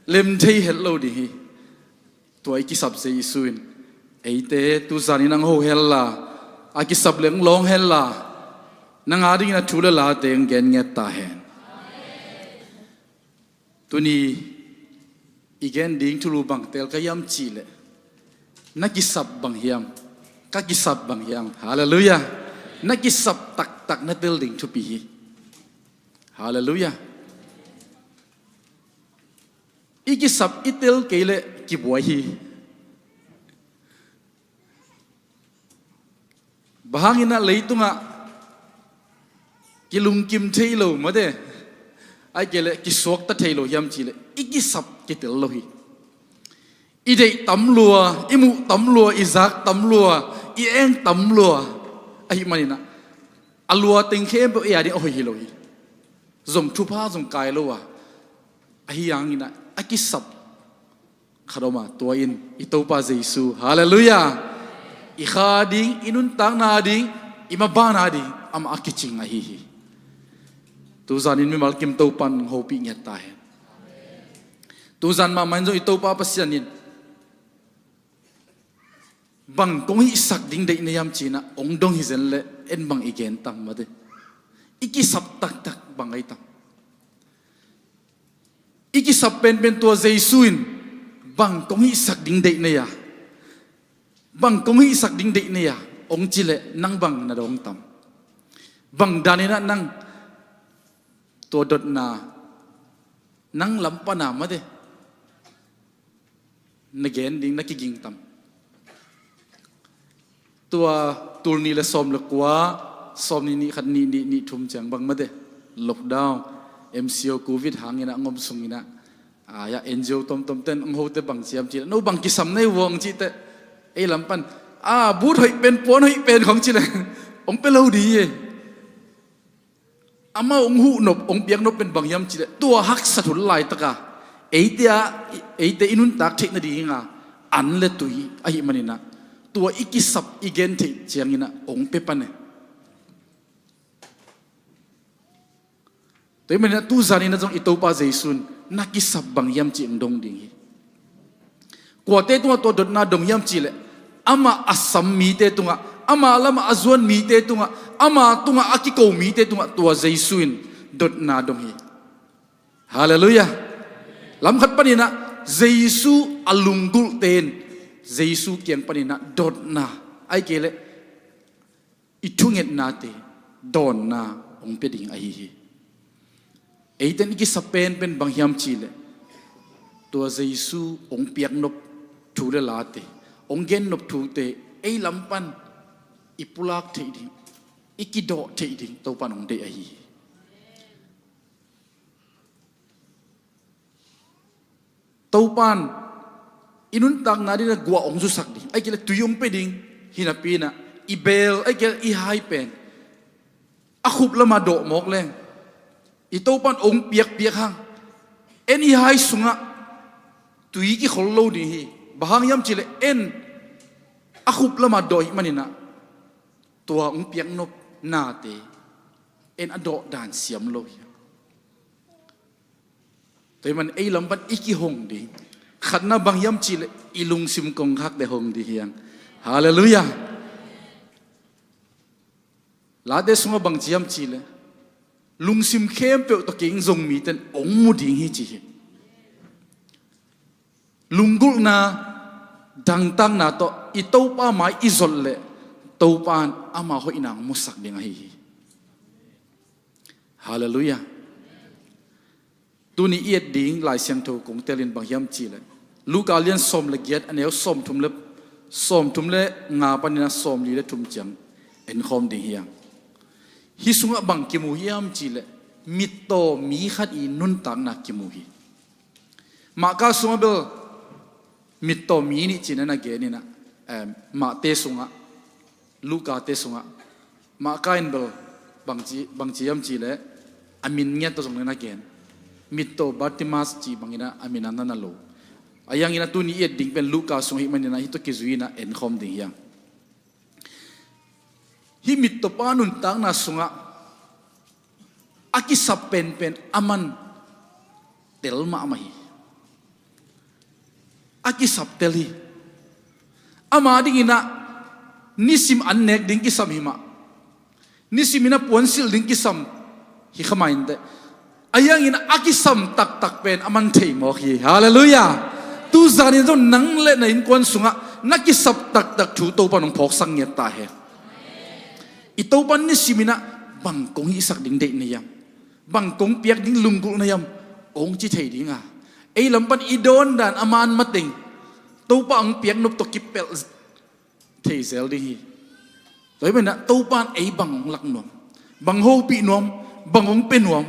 lem thei het lo ding hi. Tua i kisap Jesu in eite tuzan in ang ho hen la, a kisap leng lawng hen la, nang a dingin a thu le late ang gen ngiat ta hen. Tuni i gen ding thulu bang tel ka hiam cih leh, na kisap bang hiam, ka kisap bang hiam? Halleluiah. Na kisap taktak na tel ding thupi hi. Halleluiah. I kisap i tel kei leh kibuai hi. Bang hangin ah leitungah kilungkim thei lo mate, ahih kei leh kisuakta thei lo hiam cih leh, i kisap kitel lo hi. I deih tam lua, i muh tam lua, i zak tam lua, i eng tam lua ahih manin ah, a lua teng khempeuh ei a ding a hoih hi lo hi. Zong thupha zong kai lo a, ahi hangin ah a kisap khat om a, tua in i Topa Jesu. Halleluiah. I kha ding, i nuntakna ding, i maban a ding amah a kicing ahi hi. Tuzan in mimal kim Topa in hopih ngiat ta hen. Tuzan mahmah in zong i Topa Pasian in bang kong hihsak ding deih na hiam ci-in ah hong dong hi zen leh, en bang i gen tam mate? I kisap taktak bang ahi tam? I kisap penpen tua Jesu in bang kong hihsak ding deih na hia, bang kong hihsak ding deih na hia hong ci leh, nang bang na dawng tam? Bang dan in ah nang tua dotna nang lam pan a mate na gen ding na kiging tam? Tua tul nih le sawm le kua, sawm nih nih khat, nih nih nih thum ciang bang mate, lockdown, M C O, covid hangin ah ngom sungin ah, a, ya, N G O tomtom ten hong hote bang ci hiam cih leh, no bang kisam na hi uh aw hong cih teh, ei lam pan, a, but hoih pen, puan hoih pen khong ci leh hong pia lo ding hi. Amau hong huh nop, hong piak nop pen bang hiam cih leh, tua haksat hun laitaka eite a, eite i nuntak theih nadinga an le tui ahih manin ah, tua i kisap i gen theih ciangin ah hong pia pan e. Tua ahih manin ah tuzan in ah zong i Topa Jesu in na kisap bang hiam cih hong dong ding hi. Kuate tungah tua dotna dong hiam cih leh, amah a sam mite tungah, amah lamah a zuan mite tungah, ama tungah a kiko mite tungah tua Jesu in dotna dong hi. Halleluiah. Lam khat panin ah Jesu a lunggulhte in Jesu kiang panin ah dotna, ahih kei leh i thungetnate dawnna hong pia ding ahi hi. Eite in i kisap penpen bang hiam cih leh, tua Jesu hong piak nop thu le late, hong gennop thute ei lam pan i pulak theih ding, i kidawh theih ding Topan hong deih ahi hi. Topan i nuntakna dingin a guah hong zusak ding, ahih kei leh tui hong pia ding, hi napi-in ah i beel, ahih kei leh i hai pen a khup lamah dawh mawk leng i Topan hong piakpiak hang, en i hai sungah tui kikhol lo ding hi. Bang hang hiam cih leh en a khup lamah dawh ahih manin ah tua hong piaknop nate en a dawh dan siam lo hi. Tua ahih manin ei lam pan i kihong ding khatna bang hiam cih leh i lungsim kongkhakte hong ding hi hang. Halleluiah. Late sungah bang ci hiam cih leh lungsim khempeuh tawh kei zong mite in hong mu ding hi ci hi. Lunggulhna, dangtakna tawh i Topa mai i zot leh Topan ama hoihna hong musak ding ahi hi. Halleluiah. Tuni i et ding Lai Siangtho kong tel in bang hiam cih leh Luka lian sawm le giat, a neu sawmthum le, sawmthum le nga panin a sawmli le thum ciang enkhawm ding hi hang. Hih sungah bang kimu hiam cih leh mittaw mi khat i nuntakna kimu hi. Marka sungah bel mittaw mi nih ci-in a na gen in ah, em, Mate sungah, Lukate sungah, Marka in bel bang ci, bang ci hiam cih leh a min ngiat tawh zong na gen. Mittaw Bartimas cih bangin ah a min a na na lo. Ahih hangin ah tuni i et ding pen Luka sung ahih manin ah hih tawh kizui in ah enkhawm ding hi hang. Hih mittawpa nuntakna sungah a kisap penpen aman tel mahmah hi. A kisap tel hi. Ama dingin ah nisim an nek ding kisam hi mah. Nisimin a puansilh ding kisam hi kha mah inteh. Ahih hangin a kisam taktak pen aman thei mawk hi. Halleluiah. Tuzanin zong nang le na innkuan sungah na kisap taktak thu Topan hong phawksak ngiat ta hen. I Topan nisimin ah bang kong hihsak ding deih na hiam, bang kong piak ding lunggulh na hiam hong ci thei ding a, ei lam pan i dawn dan a man mateng Topa hong piak nop tawh kipelh thei zel ding hi. Tua ahih manin ah Topan ei bang hong lak nuam, bang hopih nuam, bang hong pia nuam,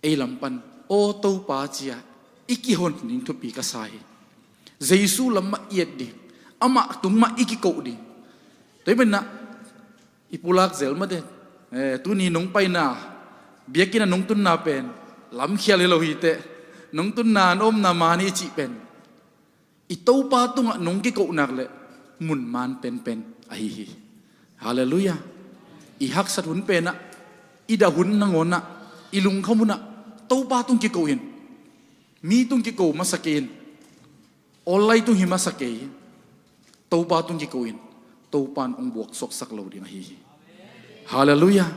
ei lam pan, aw Topa ci-a i kihon ding thupi ka sa hi. Jesu lam mah i et ding, amah tung mah i kiko ding. Tua ahih manin ah i pulak zel mah teh, eh, tuni nong paina, biakinn ah nong tunna pen lamkhial hi lo hi teh, nong tunna an omna man hi i cih pen i Topa tungah nong kiko nak leh mun man penpen ahi hi. Halleluiah. I haksat hun penah, i dah hun nangawnah, i lungkham hunah Topa tung kiko in. Mi tung kiko masa kei in. Online tung hi masa kei in. Topa tung kiko in. Topan hong buak suaksak lo ding ahi hi. Halleluiah.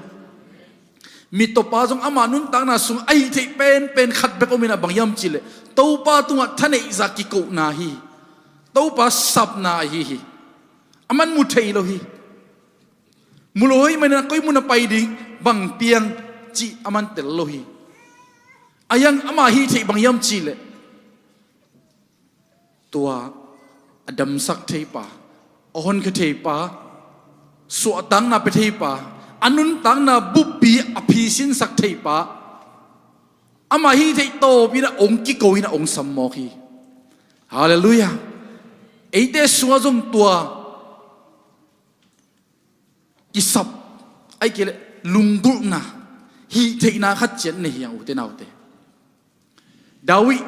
Mittawpa zong ama nuntakna sung a hih theih penpen khat bek om in ah bang hiam cih leh Topa tungah thaneihza kikona hi. Topa sapna ahi hi. Aman mu thei lo hi. Mu lo ahih manin ah koi mun a pai ding, bang piang cih aman tel lo hi. Ahih hang ama hih theih bang hiam cih leh tua a damsak theipa, a honkhia theipa, suahtakna pia theipa, a nuntakna buppi a phisinsak theipa, ama hih theih tawpin ah hong kiko in ah hong sam mawk hi. Halleluiah. Eite sungah zong tua kisap, ahih kei leh lunggulhna, hih theihna khat ciat nei hi hang, ute naute. David,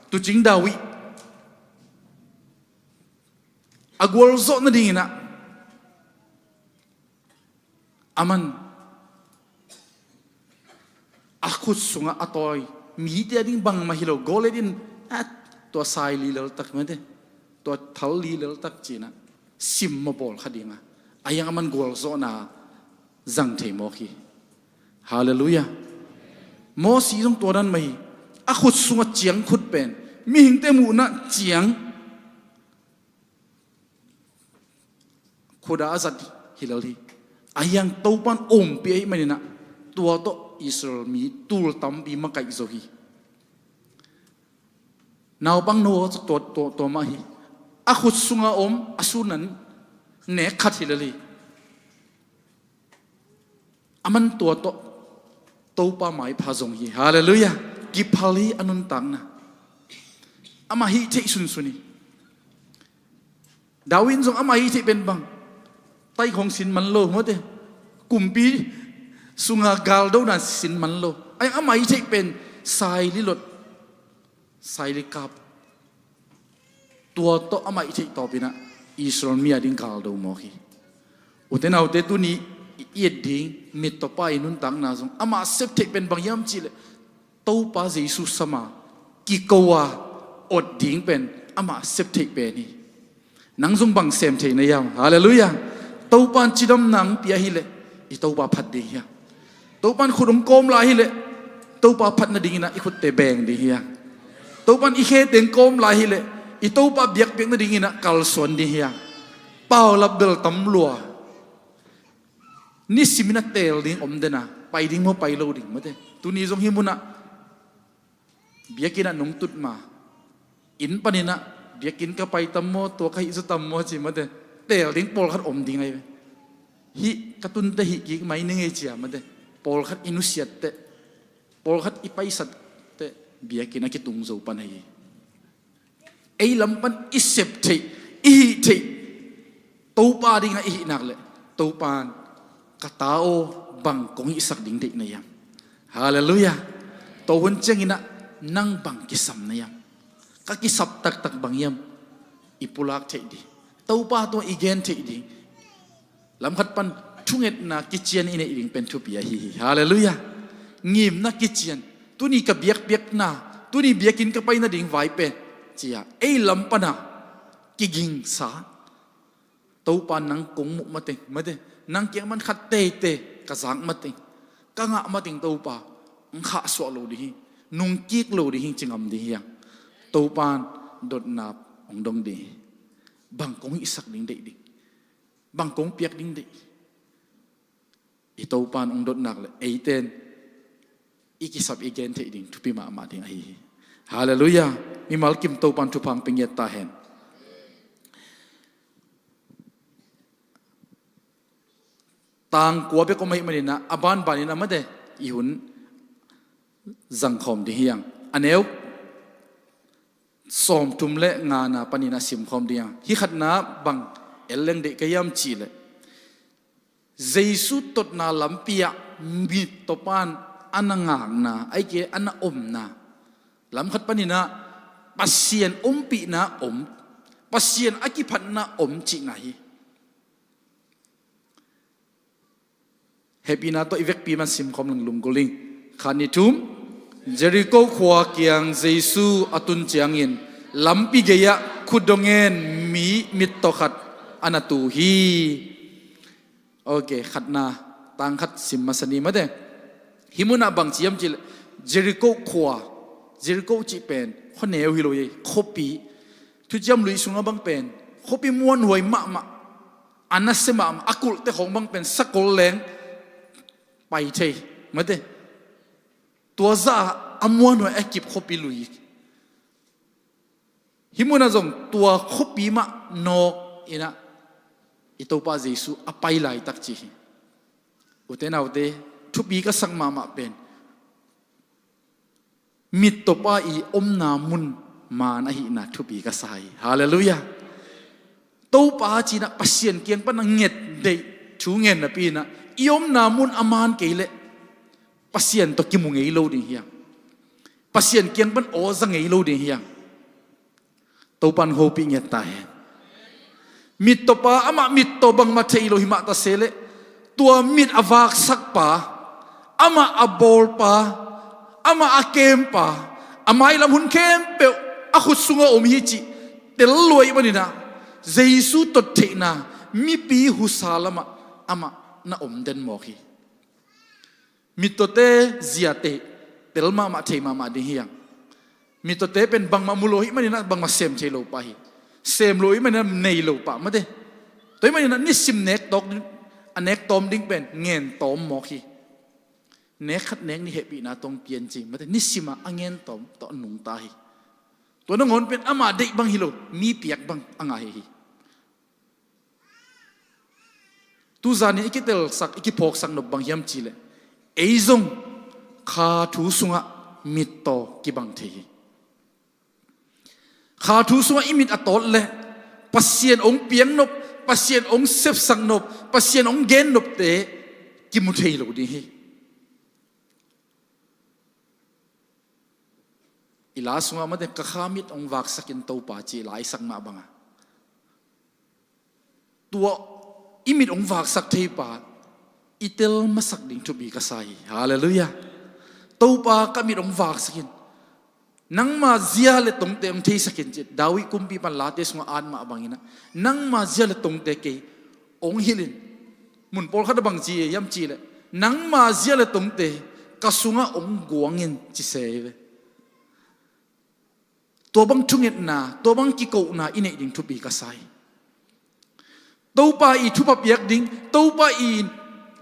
tuucing David a gualzawh nadingin ah aman a khut sungah a tawi, mite a ding bangmah hi lo, Goliath in, a, tua sai li leltak mate, tua thal li leltak ci-in ah simmaw bawl kha ding a, ahih hang aman gualzawhna zang thei mawk hi. Halleluiah. Mosi zong tua dan mah hi. A khut sungah ciang khut pen, mihingte muhna ciang khut a a zat hi lel hi. Ahih hang Topan ompih ahih manin ah tua tawh Israel mi tul tampi makaih zo hi. Naupang no tua, tua, tua mah hi. A khut sunga om a sunan nek khat hi lel hi. Aman tua tawh Topa maipha zong hi. Halleluiah. Kiphal hi a nuntakna. Amah hih theih sunsun hi. David zong amah hih theih pen bang, tai khong sin man lo, mawte, kumpi sunga galdona sin man lo. Ai, amah hih theih pen saili lot, saili kap. Tua tawh amah hih theih tawpinah Israel mi a ding galdo mawk hi. Ute naute, tuni i et ding mittawpa i nuntakna zong amah sep theih pen bang hiam cihleh, Topa Jesu sama kiko a ot ding pen amah sep theih pen hi. Nang zong bang sem theih na hiam? Halleluiah. Topan cidamna hong pia hileh i Topa phat ding hiam? Topan khut hong kawm lai hileh Topa phat nadinginah i khutte beng ding hiam? Topan i khete hong kawm lai hileh i Topa biakpiak nadinginah kalsuan ding hiam? Paulap bel tam lua. Nisimin a teel ding om dena, pai ding maw, pai lo ding, mawte. Tuni zong hih munah biakinn ah nong tut ma, inn paninah biakinn ka pai tam maw, tua ka hih zaw tam maw ci, mawte, teel ding pawlkhat om ding ahi ve. Hih ka tunte hih kik mai ning ei cia, mawte, pawlkhat i nusiatte, pawlkhat i paisatte biakinn a kitung zo pan ahi hi. Ei lam pan i sep theih, i hih theih, Topa dingah i hih nak leh Topan, ka ta aw, bang kong hihsak ding deih na hiam? Halleluiah. Tua hun cianginah nang bang kisam na hiam? Ka kisap taktak bang hiam? I pulak theih ding, Topa tungah i gen theih ding. Lamkhat pan thungetna kician i neih ding pen thupi ahi hi. Halleluiah. Ngimna kician. Tuni ka biakpiakna, tuni biakinn ka pai nading vai pen, cia ei lam pana kigingsa. Topa nang kong muh mateng, mate, nang kiang man khat teitei ka zak mateng, ka ngah mateng, Topa, hong khahsuah lo ding hi, nungkik lo ding hi, ci ngam ding hi hang. Topan dotna hong dong ding hi. Bang kong hihsak ding deih ding? Bang kong piak ding deih? I Topan hong dotnak le eiten i kisap i gen theih ding thupi mahmah ding ahi hi. Halleluiah. Mimal kim Topan thupha hong pia ngiat ta hen. Tang kua bek om ahih maninah a banbanin a mate i hun zangkhawm ding hi hang. A neu sawmthum le ngana panin a simkhawm ding hi hang. Hih khatna bang el leng deih ka hiam cihleh, Jesu totna lampi ah mittawpa'n a na ngakna, ahih kei leh a na omna, lamkhat paninah Pasian ompihna om, Pasian a kiphatna om cihna hi. Hehpihna tawh i vekpi man simkhawm leng lunggulh ing. Khat, nih, thum. Jericho khua kiang Jesu a tun ciangin lampi gei-ah khut dong ngen mi mittaw khat a na tu hi. Ok, khatna, tang khat sim masa ni mate. Hih munah bang ci hiam cihleh, Jericho khua, Jericho cih pen khuaneu hi lo hi, khuapi. Thuciam Lui sungah bang pen khuapi muanhuai mahmah, a nasia mahmah, a kulhte khawng bang pen sakol leng pai thei, mate. Tua zah a muanhuai a kip khuapi lui. Hih munah zong tua khuapi mah nawk inah i Topa Jesu a pai laitak ci hi. Ute naute, thupi ka sak mahmah pen mittawpa i omna mun maan ahihna thupi ka sa hi. Halleluiah. Topa cinah Pasian kiang pan a nget deih thu ngen napi inah i omna mun a maan kei leh Pasian tawh kimu ngei lo ding hi hang. Pasian kiang pan aw za ngei lo ding hi hang. Topan hopih ngiat ta hen. Mittawpa amah mittaw bangmah thei lo hi mah ta se leh, tua mit a vaksak pa, amah a bawl pa, amah a kem pa, a mailam hun khempeuh a khut sungah om hi cih tel lua ahih maninah Jesu tot theihna mipi husa lamah amah na om den mawk hi. Mittawte ziate tel mahmah thei mahmah ding hi hang. Mittawte pen bangmah mu lo ahih maninah bangmah sem thei lo pah hi. Sem lo ahih maninah nei lo pah mate. Tua ahih maninah nisim nek tawk ding, a nek tawm ding pen ngen tawm mawk hi. Nek khat nek nih hehpihna tawh pian ci mate, nisimah a ngen tawm tawh a nungta hi. Tua nangawn pen amah deih bang hi lo, mi piak bang a ngah hi. Tuzan in i kitelsak, i kiphawksak nop bang hiam cihleh, ei zong kha thu sungah mittaw kibang thei hi. Kha thu sungah i mit a tawt leh Pasian hong piang nop, Pasian hong sepsak nop, Pasian hong gen nopte kimu thei lo ding hi. I la sungah mate, ka kha mit hong vaksak in Topa, ci i la i sak mah bangah, tua i mit hong vaksak theipa i tel masak ding thupi ka sa hi. Halleluiah. Topa, ka mit hong vaksak in. Nangma zia le tongte hong theisak in, ci David kumpi pan Late sungah at mah bangin ah, nangma zia le tongte kei hong hilh in. Mun pawlkhat ah bang ci hiam cihleh, nangma zia le tongte ka sungah hong guang in, ci se hi ve. Tua bang thungetna, tua bang kikohna i neih ding thupi ka sa hi. Topa i thupha piak ding, Topa i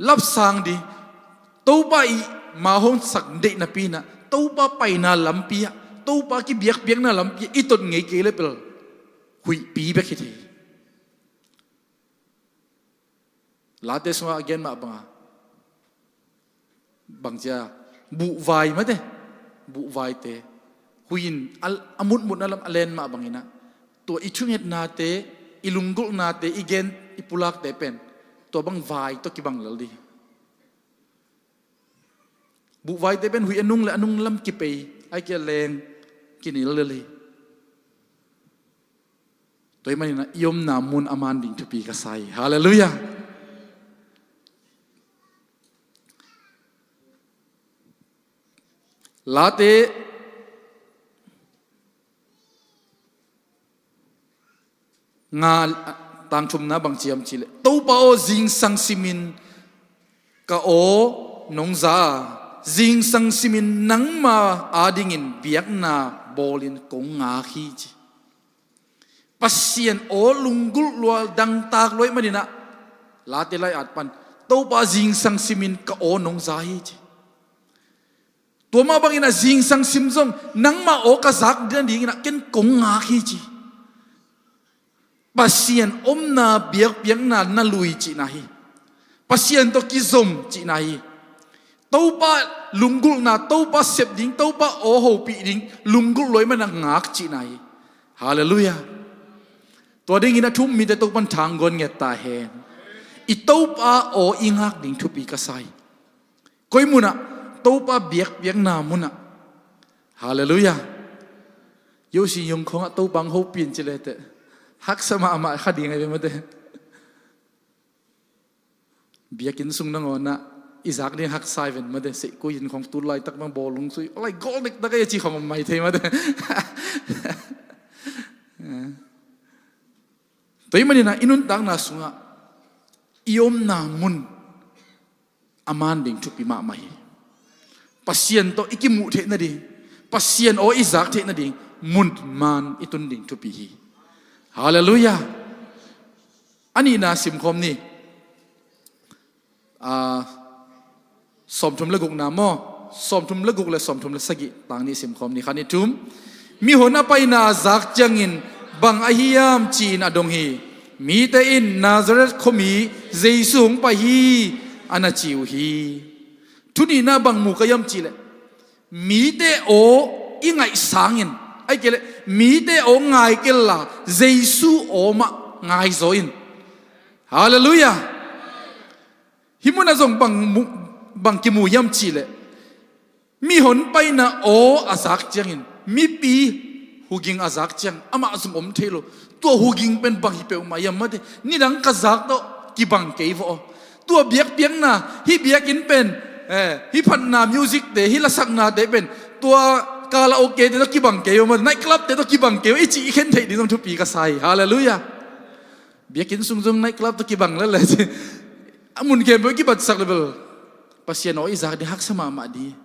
lapsang ding, Topa i ma hong sak deih napi-in ah, Topa paina lampi ah, Topa kibiakpiakna lampi ah i tot ngei kei leh bel huihpi bek hi thei. Late sungah a gen mah bangah, bangcia, buhvai mate, buhvaite, huih in a, a mutmutna lam a len mah bangin ah, tua i thungetnate, i lunggulhnate, i gen, i pulakte pen tua bang vai tawh kibang lel ding. Buhvaite pen huih a nung le a nung lam kipei, ahih kei leh leng kinil lel hi. Tua ahih manin ah i omna mun a man ding thupi ka sa hi. Halleluiah. Late nga, tang thumna bang ci hiam cihleh, Topa aw, zingsang simin ka aw nong za a, zingsang simin nangma adingin biakna bawlin kong ngak hi, ci. Pasian aw lunggulh lua, dangtak lua ahih manin ah, Late lai-at pan, Topa, zingsang simin ka aw nong za hi, ci. Tua mah bangin ah zingsang sim zong nangma aw ka zak nadingin ah ken kong ngak hi, ci. Pasian omna, biakpiakna na lui cihna hi. Pasian tawh kizom cihna hi. Topa lunggulhna, Topa sep ding, Topa aw hopih ding lunggulh lua ahih manin ah ngak cihna hi. Halleluiah. Tua dingin a thu-um mite Topa'n thangguan nget ta hen. I Topa aw i ngak ding thupi ka sa hi. Koi munah? Topa biakpiakna munah. Halleluiah. Yosi yungkhawngah Topa hong hopih in ci lehteh, haksa mahmah kha ding ahi ve mate. Biakinn sung nangawnah i zak ding haksa hi ven mate. Seihkui in khawng tu laitak bang bawlung sui, lai, gol dektak ahi a ci khawng om mai thei mate. Tua ahih manin ah i nuntakna sungah i omna mun a man ding thupi mahmah hi. Pasian tawh i kimuh theih nading, Pasian aw i zak theih nading mun man i tun ding thupi hi. Halleluiah. A nihna simkhawm ni. Ah, sawmthum le gukna maw? Sawmthum le guk le sawmthum le sagih, tang nih simkhawm ni, khat, nih, thum. Mihon a paina a zak ciangin, "Bang ahi hiam?" ci-in a dong hi. Mite in, "Nazareth khuami Jesu hong pai hi," a na ci uh hi. Thu nihna bang mu ka hiam cihleh, mite aw i ngaih sangin, ahih kei leh mite aw ngai kei inla, Jesu aw mah ngai zaw in. Halleluiah. Hih munah zong bang mu, bang kimu hiam cihleh, mihon paina aw a zak ciangin, mipi huging a zak ciang amah zong om thei lo. Tua huging pen bang hi peuhmah hiam mate. Nidang ka zak tawh kibang kei vaw aw. Tua biakpiakna, hih biakinn pen, eh, hih phatna, music-te, hih lasaknate pen tua karaoke-te tawh kibang kei vaw mate. Night club-te tawh kibang kei vaw, i cih i khen theih ding zong thupi ka sa hi. Halleluiah. Biakinn sung zong night club tawh kibang lel le, a mun khempeuh i kibatsak le bel Pasian aw i zak ding haksa mahmah ding.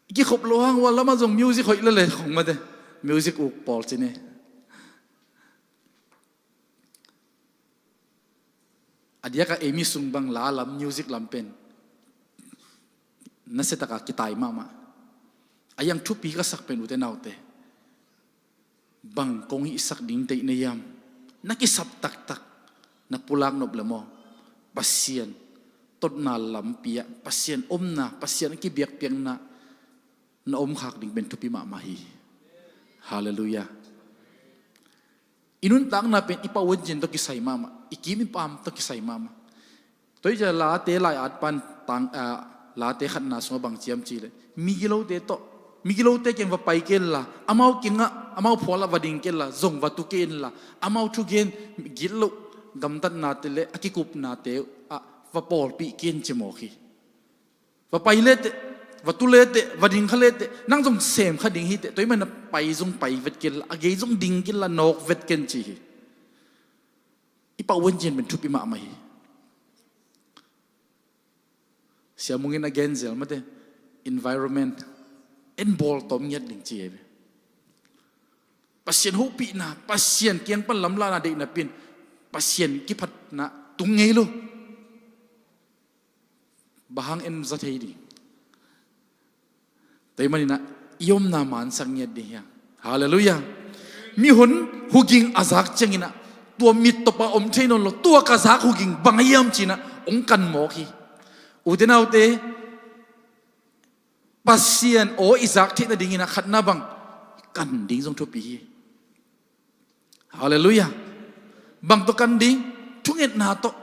I kikhop loh hang, ua lamah zong music hoih lel le khong mate. Music uk pawl ci ni. A diakah eimi sung bang la lam, music lam pen nasia taka kitai mahmah. A iang thupi ka sak pen, ute naute, bang kong hihsak ding deih na hiam? Na kisap taktak, na pulak nop le maw? Pasian totna lampi ah, Pasian omna, Pasian a kibiakpiakna na omkhak ding pen thupi mahmah hi. Halleluiah. I nuntakna pen i pau in cin tawh kisai mahmah, i kim i pam tawh kisai mahmah. Tua hi ciah Late lai-at pan tang, ah, Late khatna sungah bang ci hiam cih leh, migilote tawh, migilote kiang va pai kenla, amau kiangah, amau phualah va ding kenla, zong va tu kenla, amau thugen, gitloh gamtatnate le a kikupnate ah va pawlpih ken, ci mawk hi. Va pai leteh, va tu leteh, va ding kha leteh, nang zong sem kha ding hiteh, tua ahih manin a pai zong pai vet kenla, a gei zong ding kenla, nawk vet ken, ci hi. I pau in cin pen thupi mahmah hi. Sia Mung in a gen zel mate, environment en bawl tawm ngiat ding, ci hi ve. Pasian hopihna, Pasian kiang pan lamlahna deihna pen, Pasian kiphatna tung ngei lo. Bang hang en za thei ding? Tua ahih manin a i omna mansak ngiat ding hi hang. Halleluiah. Mihon huging a zak ciangin a, tua mittawpa om thei nawn lo, tua ka zak huging bang hiam ci-in a hong kan mawk hi. Ute naute, Pasian aw i zak theih nadingin a khatna bang, kan ding zong thupi hi. Halleluiah. Bang tawh kan ding? Thungetna tawh.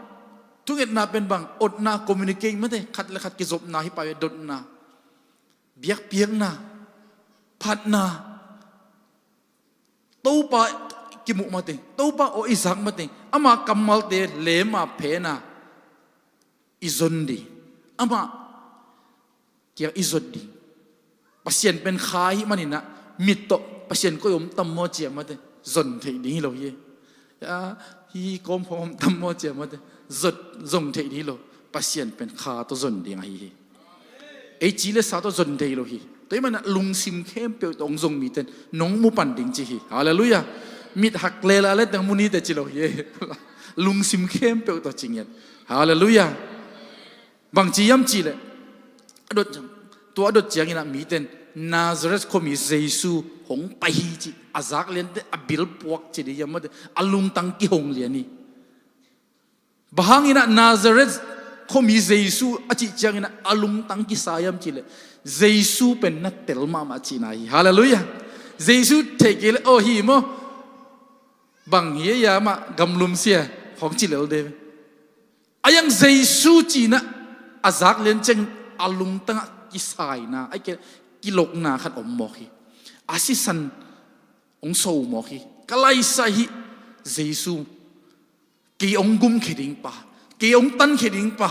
Thungetna pen bang? Otna, communicate mate, khat le khat kizopna hi pah ve, dotna, biakpiakna, phatna. Topa kimuh mateng, Topa aw i zak mateng, ama kammalte lem a, phen a i zon ding, ama kiang i zot ding. Pasian pen kha ahih manin a, mit tawh Pasian koi om tam maw ci-a mate, zon theih ding hi lo hi. A, hih kawm khawng om tam maw ci-a mate, zot, zong theih ding hi lo. Pasian pen kha tawh zon ding ahi hi. Ei ci le sa tawh zon thei lo hi. Tua ahih manin a lungsim khempeuh tawh hong zong mite in nong mu pan ding ci hi. Halleluiah. Mit hak lela le teng mu ni teh ci lo hi. Lungsim khempeuh tawh ci ngiat. Halleluiah. Bang ci hiam cih leh, a dot, tua a dot ciangin a mite in Nazareth khuami Jesu hong pai hi ci, a zak liante a bil puak ci ding hiam mate, a lungtang kihong lian hi. Bang hangin a Nazareth khuami Jesu a cih ciangin a lungtang kisa hiam cih leh, Jesu pen na tel mahmah cihna hi. Halleluiah. Jesu theih kei leh, aw hi maw, bang hi a, amah gamlum sia, hong ci lel de. A iang Jesu ci-in a, a zak lian ciangin a lungtangah kisaina, ahih kei leh kilokna khat om mawk hi. A sisan hong so mawk hi. Ka laisai hi, Jesu, kei hong gumkhia ding pa, kei hong tankhia ding pa,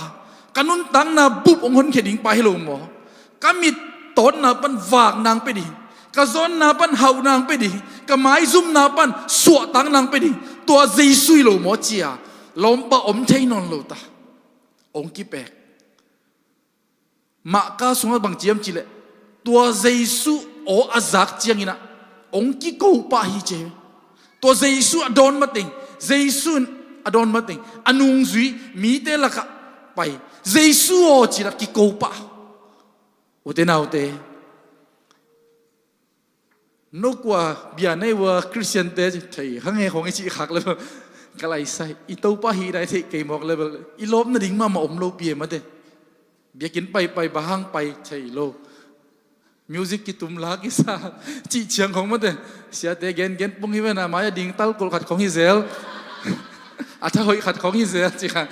ka nuntakna bup hong honkhia ding pa hi lo maw? Ka mit tawtna pan vak nang pia ding, ka zawnna pan hauh nang pia ding, ka maizumna pan suahtak nang pia ding, tua Jesu hi lo maw ci-a lawmpa om thei nawn lo ta. Hong kipek. Marka sungah bang ci hiam cih leh, tua Jesu aw a zak ciangin a hong kiko pah hi ci hi. Tua Jesu a dawn mateng, Jesu in a dawn mateng, a nungzui mite lakah pai, Jesu aw ci-in a kiko pah. Ute naute, no kua bia nei ua Christian te thei hang e khawng i cih khak le bel, ka laisai, i Topa hihna i theih kei mawk le bel, i lawp nading mahmah om lo pi e mate. Biakinn paipai bang hang pai thei lo. Music kitum la kisa, cih ciang khawng mate. Siate gengen pung hi ve na, mai a ding talkolh khat khawng hi zel. A tha hoih khat khawng hi zel ci kha.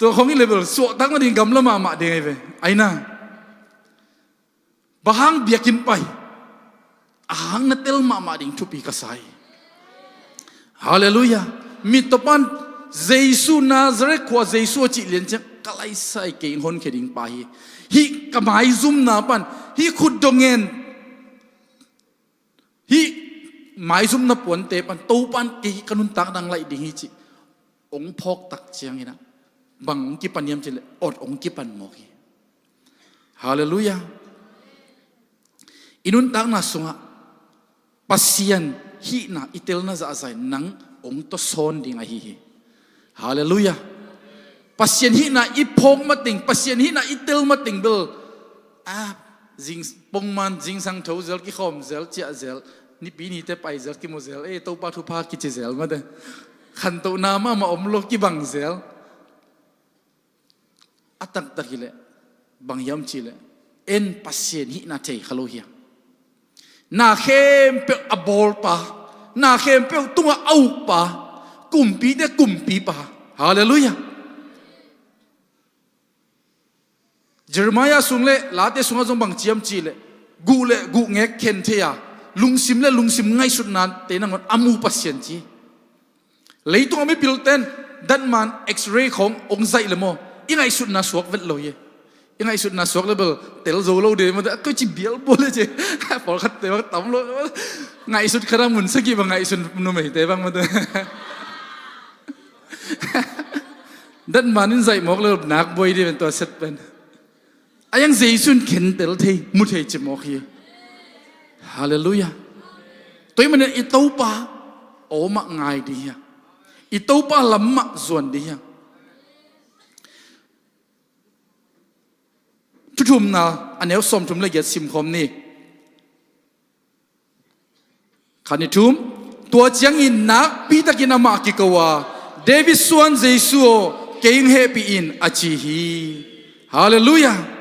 Tua khawng hi le bel suahtak nading gamla mahmah ding ahi ve. Aina. Bang hang biakinn pai, a hang na tel mahmah ding thupi ka sa hi. Halleluiah. Mittawpa'n Jesu, Nazareth khua Jesu a cih lian ciang, ka laisai, kei hong honkhia ding pa hi. Hih ka maizumna pan, hih khut dong ngen, hih maizumna puante pan Topa'n kei ka nuntakna hong laih ding hi cih hong phawk tak ciangin a, bang hong kipan hiam cih leh, awt hong kipan mawk hi. Halleluiah. I nuntakna sungah Pasian hihna i telna zahzah in nang hong tawsawn ding ahi hi. Halleluiah. Pasian hihna i phawk mateng, Pasian hihna i tel mateng bel, a, zing, pongman zingsang tho zel, kikhawm zel, ciah zel, nipi nite pai zel, kimu zel, e, Topa thupha kici zel mate. Khantohna mahmah om lo, kibang zel. A taktak hileh bang hiam cihleh, en Pasian hihna thei kha lo hi a, na khempeuh a bawlpa, na khempeuh tungah a ukpa, kumpite kumpipa. Halleluiah. Jeremiah sung le Late sungah zong bang ci hiam cihleh, guh le guh ngek khen thei a, lungsim le lungsim ngaihsutnate nangawn a mu Pasian ci. Leitungah mipilten datman X-ray khawng hong zaih le maw, i ngaihsutna suak vet lo hi. I ngaihsutna suak le bel tel zo lo de mate, a koi ci bialbual le ci. Pawlkhatte bang tam lo. Ngaihsut khat a mun sagih bang ngaihsun numeite bang mate. Datman in zaih mawk le nak buai di pen tua set pen. A yang Jesu in khentel thei, mu thei ci mawk hi. Halleluiah. Tua ahih manin i Topa aw mah ngai ding hi a, i Topa lam mah zuan ding hi a. Thuthumna a neu sawmthum le giat simkhawm ni. Khat ni thum. Tua ciangin nakpitakin amah kiko a, David suan Jesu aw, kei hong hehpih in, a ci hi. Halleluiah.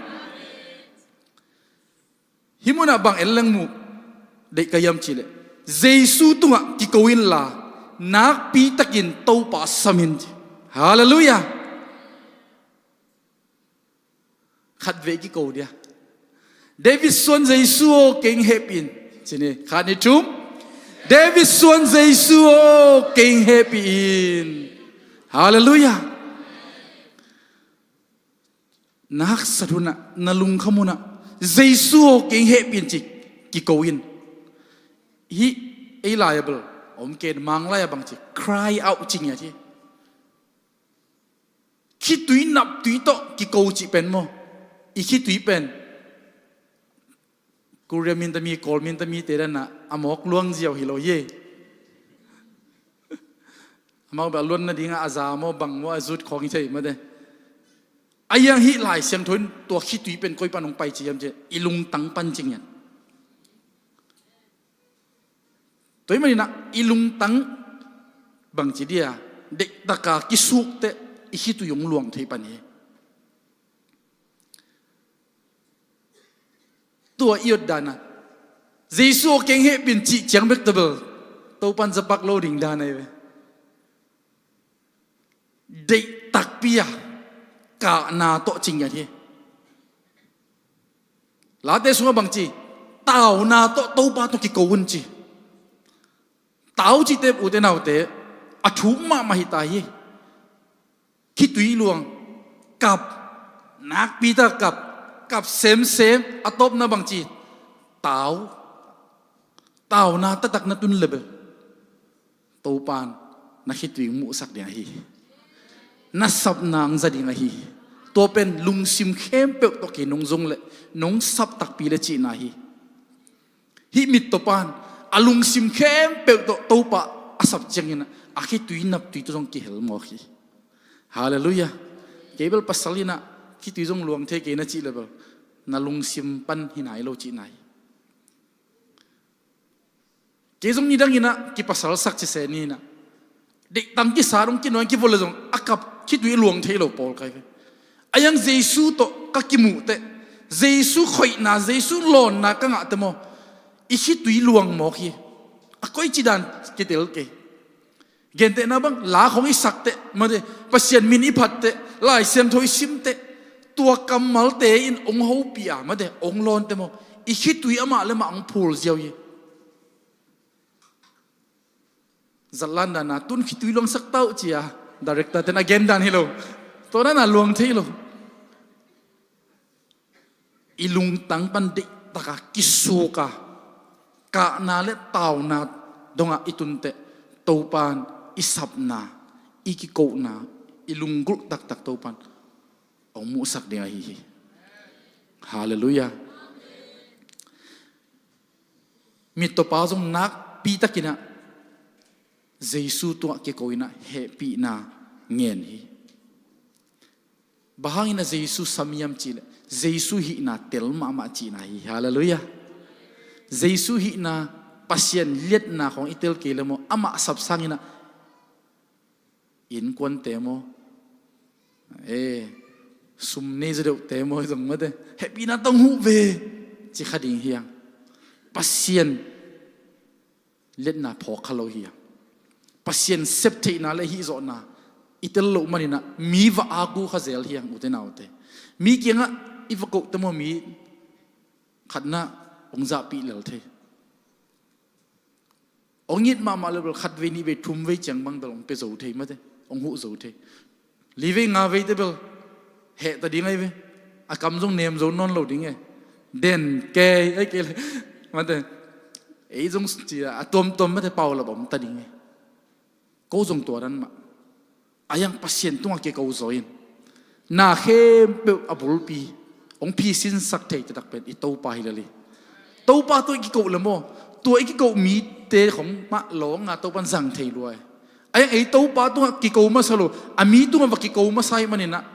Hih munah bang en leng mu deih ka hiam cihleh, Jesu tungah kiko inla, nakpitakin Topa sam in ci. Halleluiah. Khatvei kiko dia, David suan Jesu aw, kei hong hehpih in, ci ni. Khat ni thum. David suan Jesu aw, kei hong hehpih in. Halleluiah. Na haksat hunah, na lungkham hunah, Jesu aw, kei hong hehpih in ci kiko in. Hih ei lai a bel om ken, Mang lai a bang ci, cry out ci ngiat hi. Khitui naptui tawh kiko cih pen maw, i khitui pen Korea minta mi, Kawl minta mite dan a, a mawk luang ziau hi lo hi. Amau bel a luan nadingah a za maw, bang maw, a zut khawng hi thei mate. A yang hih Lai Siangtho in tua khitui pen koi pan hong pai ci hiam cihleh, i lungtang pan ci ngiat. Tua ahih manin ah i lungtang bangci dia, deihtak a kisuk teh i khitui hong luang thei pan hi. Tua i ot dan a, Jesu aw, kei hong hehpih in cih ciang bek tawh bel Topa in za pak lo ding dan ahi ve. Deih takpi a, kahna tawh ci ngiat hi. Late sungah bang ci, tauna tawh Topa tawh kiko un ci. Tau cihte, ute naute, a thuk mahmah hi ta hi. Khitui luang, kap, nakpi tak kap, kap semsem, a tawpna bang ci, tau, tauna taktak na tun le bel Topa in na khitui hong muhsak ding ahi hi. Na sapna hong za ding ahi hi. Tua pen lungsim khempeuh tawh kei nong zong leh nong sap takpi le cihna hi. Hih mittawpa in a lungsim khempeuh tawh Topa a sap ciangin a khitui naptui tawh zong kihel mawk hi. Halleluiah. Kei bel pasal in a khitui zong luang thei kei na cih le bel na lungsim pan hi nai lo cihna hi. Kei zong nidangin a kipasalsak ci se ni in a, deihtang kisa dong kinuai kivol le zong a kap khitui luang thei lo pawl kai ve. A yang Jesu tawh ka kimuh teh, Jesu khoihna, Jesu lawnna ka ngah teh maw, i khitui luang mawk hi. A koici dan kitel kei. Gentehna bang, la khong i sak teh mate, Pasian min i phat teh, Lai Siangtho i sim teh, tua kammalte in hong hopih a mate, hong lawn teh maw, i khitui amah le mah hong phul ziau hi. Zatlan dan a, tun khitui luangsak ta uh ci a, director ten a gen dan hi lo. Tua dan a luang thei lo. I lungtang pan deihtak a kisuk a, kahna le tauna dongah i tun teh, Topa in i sapna, i kikohna, i lunggulh taktak Topa in hong muhsak ding ahi hi. Halleluiah. Mittawpa zong nakpi takin a Jesu tungah kiko in a hehpihna ngen hi. Bang hangin a Jesu sam hiam cihleh, Jesu hihna tel mahmah cihna hi. Halleluiah. Jesu hihna, Pasian liatna khawng i tel kei le maw, amah sap sangin ah innkuante maw, e, sum nei zaw deuhte maw, zong mate, hehpihna tawh huh ve, ci kha ding hi hang. Pasian liatna phawk kha lo hi hang. Pasian sep theihna le hih zawhna i tel loh manin ah mi va a gu kha zel hi hang, ute naute. Mi kiangah i va kohte maw, mi khatna hong zahpih lel thei. Hong it mahmah le bel khatvei nihvei thumvei ciang bang bel hong pia zo thei mate, hong huh zo thei. Livei ngavei te bel heh ta ding ahi ve. A kam zong nem zo nawn lo ding e. Den kei ai kei le mate, ei zong ci a tuamtuam mate, paulap om ta ding e. Ko zong tua dan mah. A iang Pasian tungah kiko zaw in, na khempeuh a bulpi hong phisinsak thei taktak pen i Topa hi lel hi. Topa tungah i kiko le maw, tua i kiko mite khong mah lawnga Topan zang thei lua e. A iang ei Topa tungah kiko masa lo, a mi tungah va kiko masa hi manin ah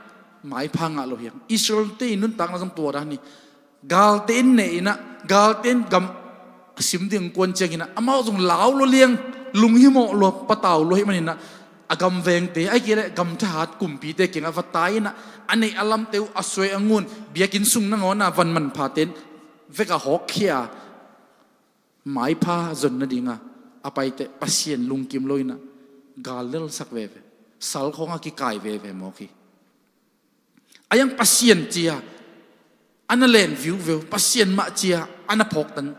maipha ngah lo hi hang. Israel-te i nuntakna zong tua dan hi. Galte in ne in ah, galte in gam a sim ding kuan ciangin ah, amau zong lau lua liang, lunghimawh lua, patau lua hi manin ah, a gam vengte, ai kei le gam thahat kumpite kiangah va tai in ah, a neih a lamte uh a suai a ngun, biakinn sung nangawn a van manphate in vek a hawkkhia, maipha zon nadinga a paite, Pasian lungkim lo in ah gal lelsak veve, sal khawngah kikai veve mawk hi. A iang Pasian cia a na len viuveu, Pasian mah cia a na phawktan,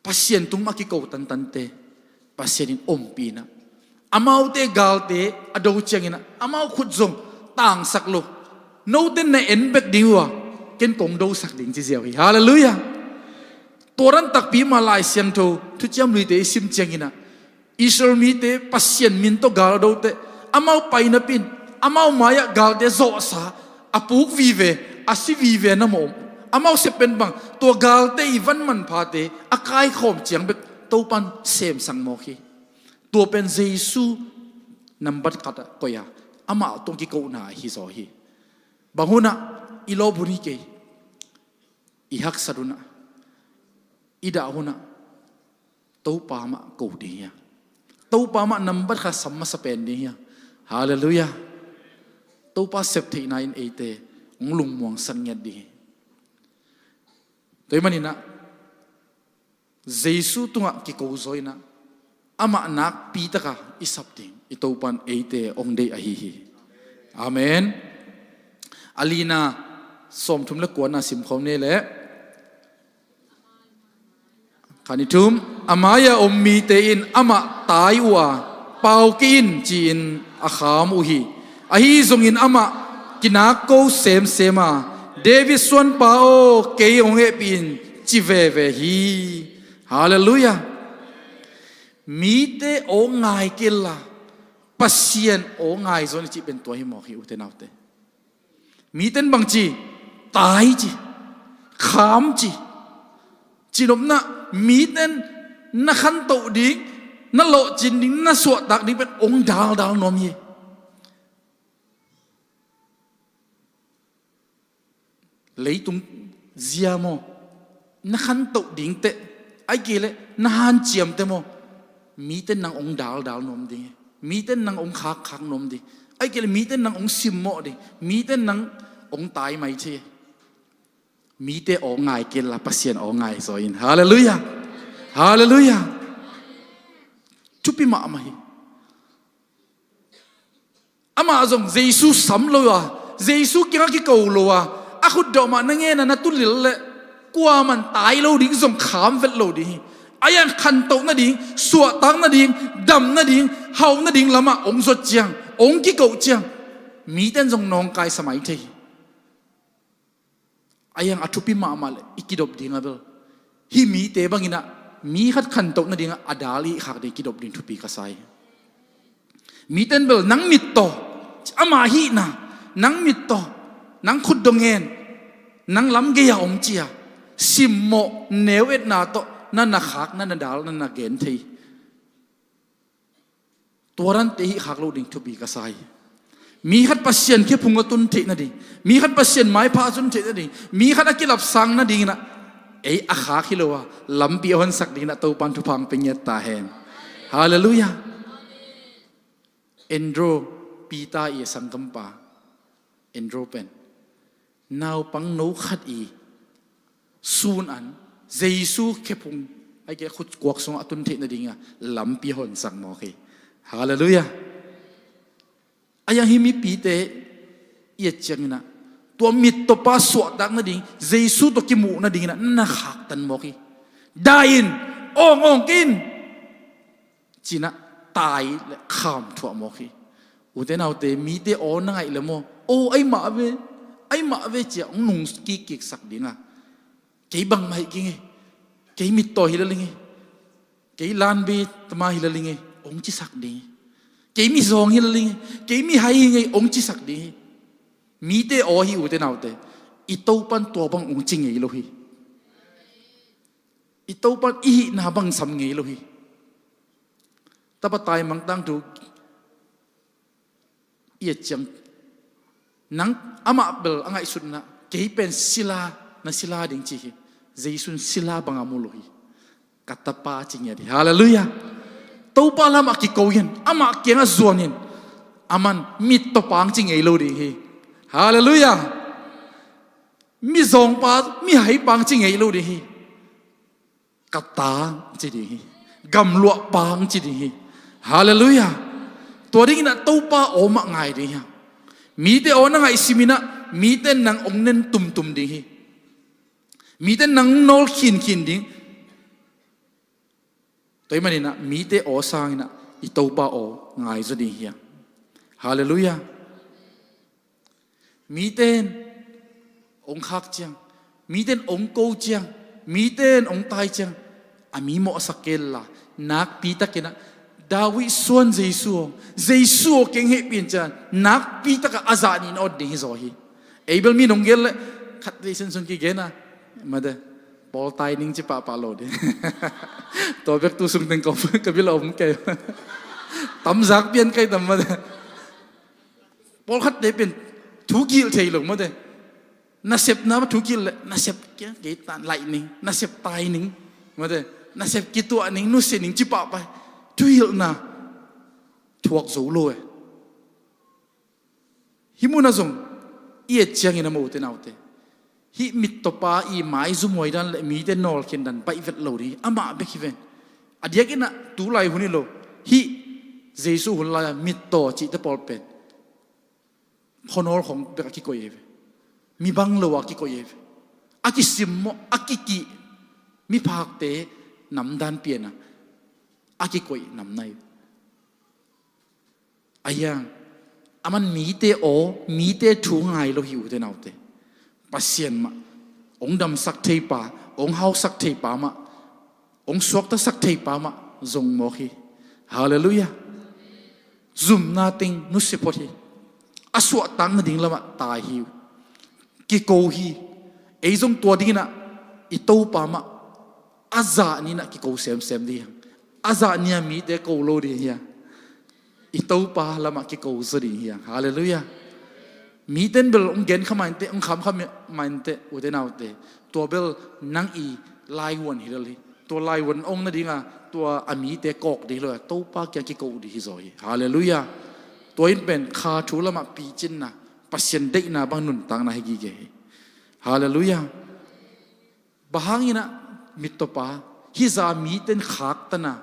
Pasian tung mah kiko tantante Pasian in ompih in ah, amaute galte a do ciangin ah, amau khut zong tangsak lo. Note na en bek ding uh a, ken kong dosak ding ci ziau hi. Halleluiah. Tua dan takpi mah Lai Siangtho Thuciam Luite i sim ciangin ah, Israel mite Pasian min tawh gal a dote, amau painapin, amau mai-ah galte zawhsa, a puk vive, a si vive na mawh om. Amau sep pen bang, tua galte i van manphate a kaikhawm ciang bek Topan semsang mawk hi. Tua pen Jesu nambat khat ah koih a, amah tawh kikona hi zaw hi. Bang hunah i lawp hun hi kei, i haksat hunah, i dah hunah, Topa mah ko ding hi a, Topa mah nambat khat sam masa pen ding hi a. Halleluiah. Topa sep theihna in eite hong lungmuangsak ngiat ding hi. Tua hi manin ah Jesu tungah kiko zaw in ah, amah nakpi taka i sap ding i Topan eite hong deih ahi hi. Amen. A lina, sawmthum le kuana simkhawm ni leh. Khan i thum, a mai-a om mite in amah tai uh a, pau kei in ci-in a kham uh hi. Ahi zongin amah kinak ko semsem a, David suanpa aw, kei hong hehpih in ci veve hi. Halleluiah. Mite aw ngai kei la, Pasian aw ngai zaw ni cih pen tua hi mawk hi, ute naute. Miten bang ci, tai ci, kham ci, cinopna, miten na khantoh ding, na lawhcin ding, na suahtak ding pen ong daldal nuam hi. Leitung zia maw, na khantoh dingteh, ai kei leh na hanciamteh maw, miten nang ong daldal nuam ding hi. Miten nang ong khakkhak nuam ding. Ai kei leh miten nang ong simmawh ding. Miten nang ong tai mai thei. Mite aw ngai kei la, Pasian aw ngai zaw in. Halleluiah. Halleluiah. Thupi mahmah hi. Amah zong Jesu sam lo a, Jesu kiangah kiko lo a, a khutdawh mah na ngen a na tulil leh kuaman tai lo ding, zong kham vet lo ding hi. A iang khantoh nading, suahtak nading, dam nading, hau nading lamah ong zuat ciang, ong kiko ciang, miten zong nawngkaisa mai thei hi. A iang a thupi mahmah leh i kidop ding a bel, hih mite bangin ah mi khat khantoh nadingah a dal i khak ding kidop ding thupi ka sa hi. Miten bel nang mit tawh, ama hihna, nang mit tawh, nang khutdawh ngen, nang lam gei-a om ci-a simmawh neu etna tawh na na khak, na na dal, na na gen thei. Tua dante hih khak loh ding thupi ka sa hi. Mi khat Pasian khephung a tun theih nading, mi khat Pasian maipha a tun theih nading, mi khat a kilapsang nadingin ah ei a khak hi lo a, lampi a honsak dingin ah Topan thupha pia ngiat ta hen. Halleluiah. Andrew, Peter i a sanggampa Andrew pen naupang no khat i sun an Jesu khephung, ai ke khutkuak sungah a tun theih nadingin ah lampi a honsak mawk hi. Halleluiah. A yang hi mipite i et ciangin ah tua mittawpa suahtak nading, Jesu tawh kimuh nadingin ah na khaktan mawk hi. Dai in, awng awng kei in, ci-in ah tai le kham thuah mawk hi. Ute naute, mite aw na ngaih le maw? Aw, ai mah ve, ai mah ve ci-a hong nung kikkiksak ding a, kei bangmah hi kei ing ei, kei mittaw hi lel ing ei, kei lanbi tama hi lel ing ei, hong cisak ding hi. Kei mizawng hi lel ing ei, kei mihai hi ing ei, hong cisak ding hi. Mite aw hi, ute naute. I Topan tua bang hong ci ngei lo hi. I Topan i hihna bang sam ngei lo hi. Tapa taimang tangthu i et ciang, nang, amah bel a ngaihsutna, kei pen sila, na sila ding ci hi. Jesu in sila bang a mu lo hi. Ka tapa ci ngiat hi. Halleluiah. Topa lamah kiko in, amah kiangah zuan in, aman mittawpa hong ci ngei lo ding hi. Halleluiah. Mizawngpa, mihaipa hong ci ngei lo ding hi. Ka ta hong ci ding hi. Gamluahpa hong ci ding hi. Halleluiah. Tua dingin ah Topa aw mah ngai ding hi hang. Mite aw na ngaihsim in ah mite in nang hong nen tumtum ding hi. Mite in nang nawl khinkhin ding. Tua ahih manin ah mite aw sangin ah i Topa aw ngai zaw ding hi hang. Halleluiah. Mite in hong khak ciang, mite in hong ko ciang, mite in hong tai ciang, a mi mawhsak kei inla, nakpi takin ah, David suan Jesu aw, Jesu aw kei hong hehpih in ci-a, nakpi takah a zah nih na awt ding hi zaw hi. Ei bel mi in hong gen leh, khatvei sunsun kigen a, mate, pawl tai ning ci pahpah lo ding. Tua bek tu sung teng ka, ka bil a om kei. Tamzak pian kei tam mate. Pawlkhatte pen thu kilh thei lo mate. Nasepna mah thu kilh leh, nasep kia kei tan laih ning, nasep tai ning mate, nasep kituah ning, nusia ning ci pahpah. Thuhilhna thuak zo lo e. Hih munah zong i et ciangin a, ute naute, hih mittawpa i maizum huai dan le mite nawlkhin dan baih vet lo ding hi. Amah bek hi ven. A diakin ah tulai hun hi lo, hih Jesu hun lai-a mittaw cihte pawl pen khuanawl khawng bek a kikoih hi ve. Mi bang lo a kikoih hi ve. A kisimmawh, a kikih, miphakte namdan pian a, a kikoih nam na hi ve. A hiang, aman mite aw, mite thu ngai lo hi, ute naute. Pasian mah hong damsak theipa, hong hausak theipa mah, hong suaktasak theipa mah zong mawk hi. Halleluiah. Zumna teng nusia phot hi. A suahtak nading lamah tai hi uh. Kiko hi. Ei zong tua dingin ah i Topa mah a zah ni-in ah kiko semsem ding hi hang. A zah ni-a mite ko lo ding hi hang. I Topa lamah kiko zaw ding hi hang. Halleluiah. Mite in bel hong gen kha mah inteh, hong kham kha mah inteh, ute naute. Tua bel nang i laivuan hi lel hi. Tua laivuan ong nadinga tua a mite kawk ding hi lo a, Topa kiang kiko ding hi zaw hi. Halleluiah. Tua in pen kha thu lamah picinna, Pasian deihna bang nuntakna hi gige hi. Halleluiah. Bang hangin ah mittawpa hih zah mite in khaktan a,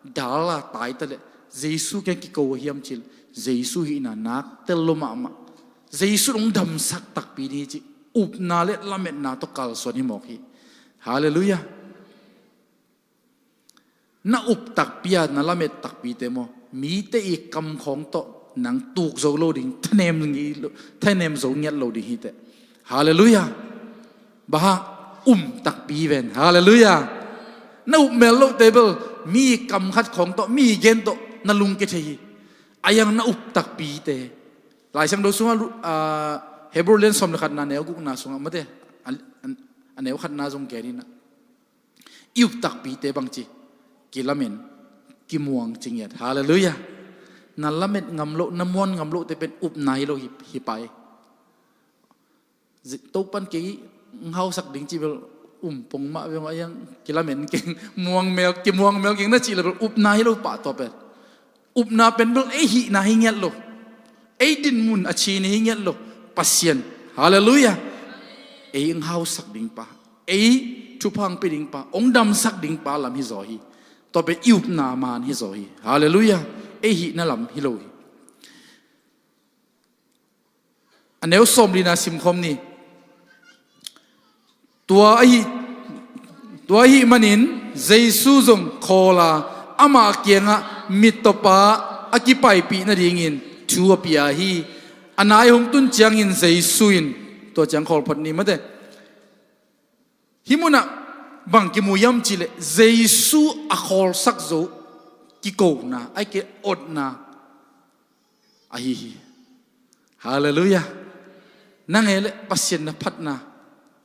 dal a, taita leh Jesu kiang kiko a hiam cih leh, Jesu hihna nak tel lua mahmah. Jesu in hong damsak takpi ding hi cih upna le lametna tawh kalsuan hi mawk hi. Halleluiah. Na up takpi a, na lamet takpite maw, mite i kamkhawng tawh nang tuk zo lo ding, thanem ngei lo, thanem zo ngiat lo ding hi teh. Halleluiah. Bang hang, um takpi ven. Halleluiah. Na up mel loh teh bel, mi kam khat khawng tawh, mi gen tawh na lungke thei hi. A hiang na up takpite. Lai Siangtho sungah lu-, ah, Hebrew lian sawm le khatna neu gukna sungah mate, a, a, a neu khatna zong gen in ah, i up takpite bangci kilamen, kimuang ci ngiat. Halleluiah. Na lamet ngam loh, na muan ngam loh te pen upna hi lo hi, hi pai. Zi-, Topan kei hong hausak ding ci bel um pong mah veng a, yang kilamen keng, muang mel, kimuang mel keng na cih le bel upna hi lo pah tua pen. Upna pen bel ei hihna hi ngiat lo. Ei dinmun a cihna hi ngiat lo. Pasian. Halleluiah. Ei hong hausak ding pa, ei thupha hong pia ding pa, hong damsak ding pa lam hi zaw hi. Tua pen i upna man hi zaw hi. Halleluiah. Ei hihna lam hi lo hi. A neu sawm lina simkhawm ni. Tua ahi, tua ahi manin Jesu zong khawl a, amah kiangah mittawpa a kipaipih nadingin thu a pia hi. A nai hong tun ciangin Jesu in, tua ciang khawl phot ni mate. Hih munah bang kimu hiam cihleh Jesu a khawlsak zo kikona, ai ke otna ahi hi. Halleluiah. Nang e le Pasian na phatna,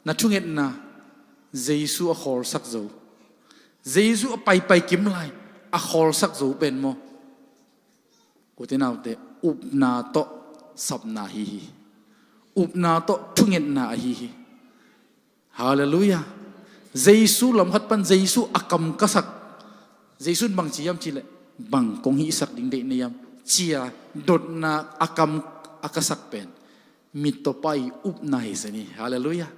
na thungetna, Jesu a khawlsak zo. Jesu a paipai kim lai a khawlsak zo pen maw? Ute naute, upna tawh sapna ahi hi. Upna tawh thungetna ahi hi. Halleluiah. Jesu lamkhat pan Jesu a kam ka sak. Jesu in bang ci hiam cihleh, bang kong hihsak ding deih na hiam, cia dotna a kam a ka sak pen mittawpa i upna hi zen hi. Halleluiah.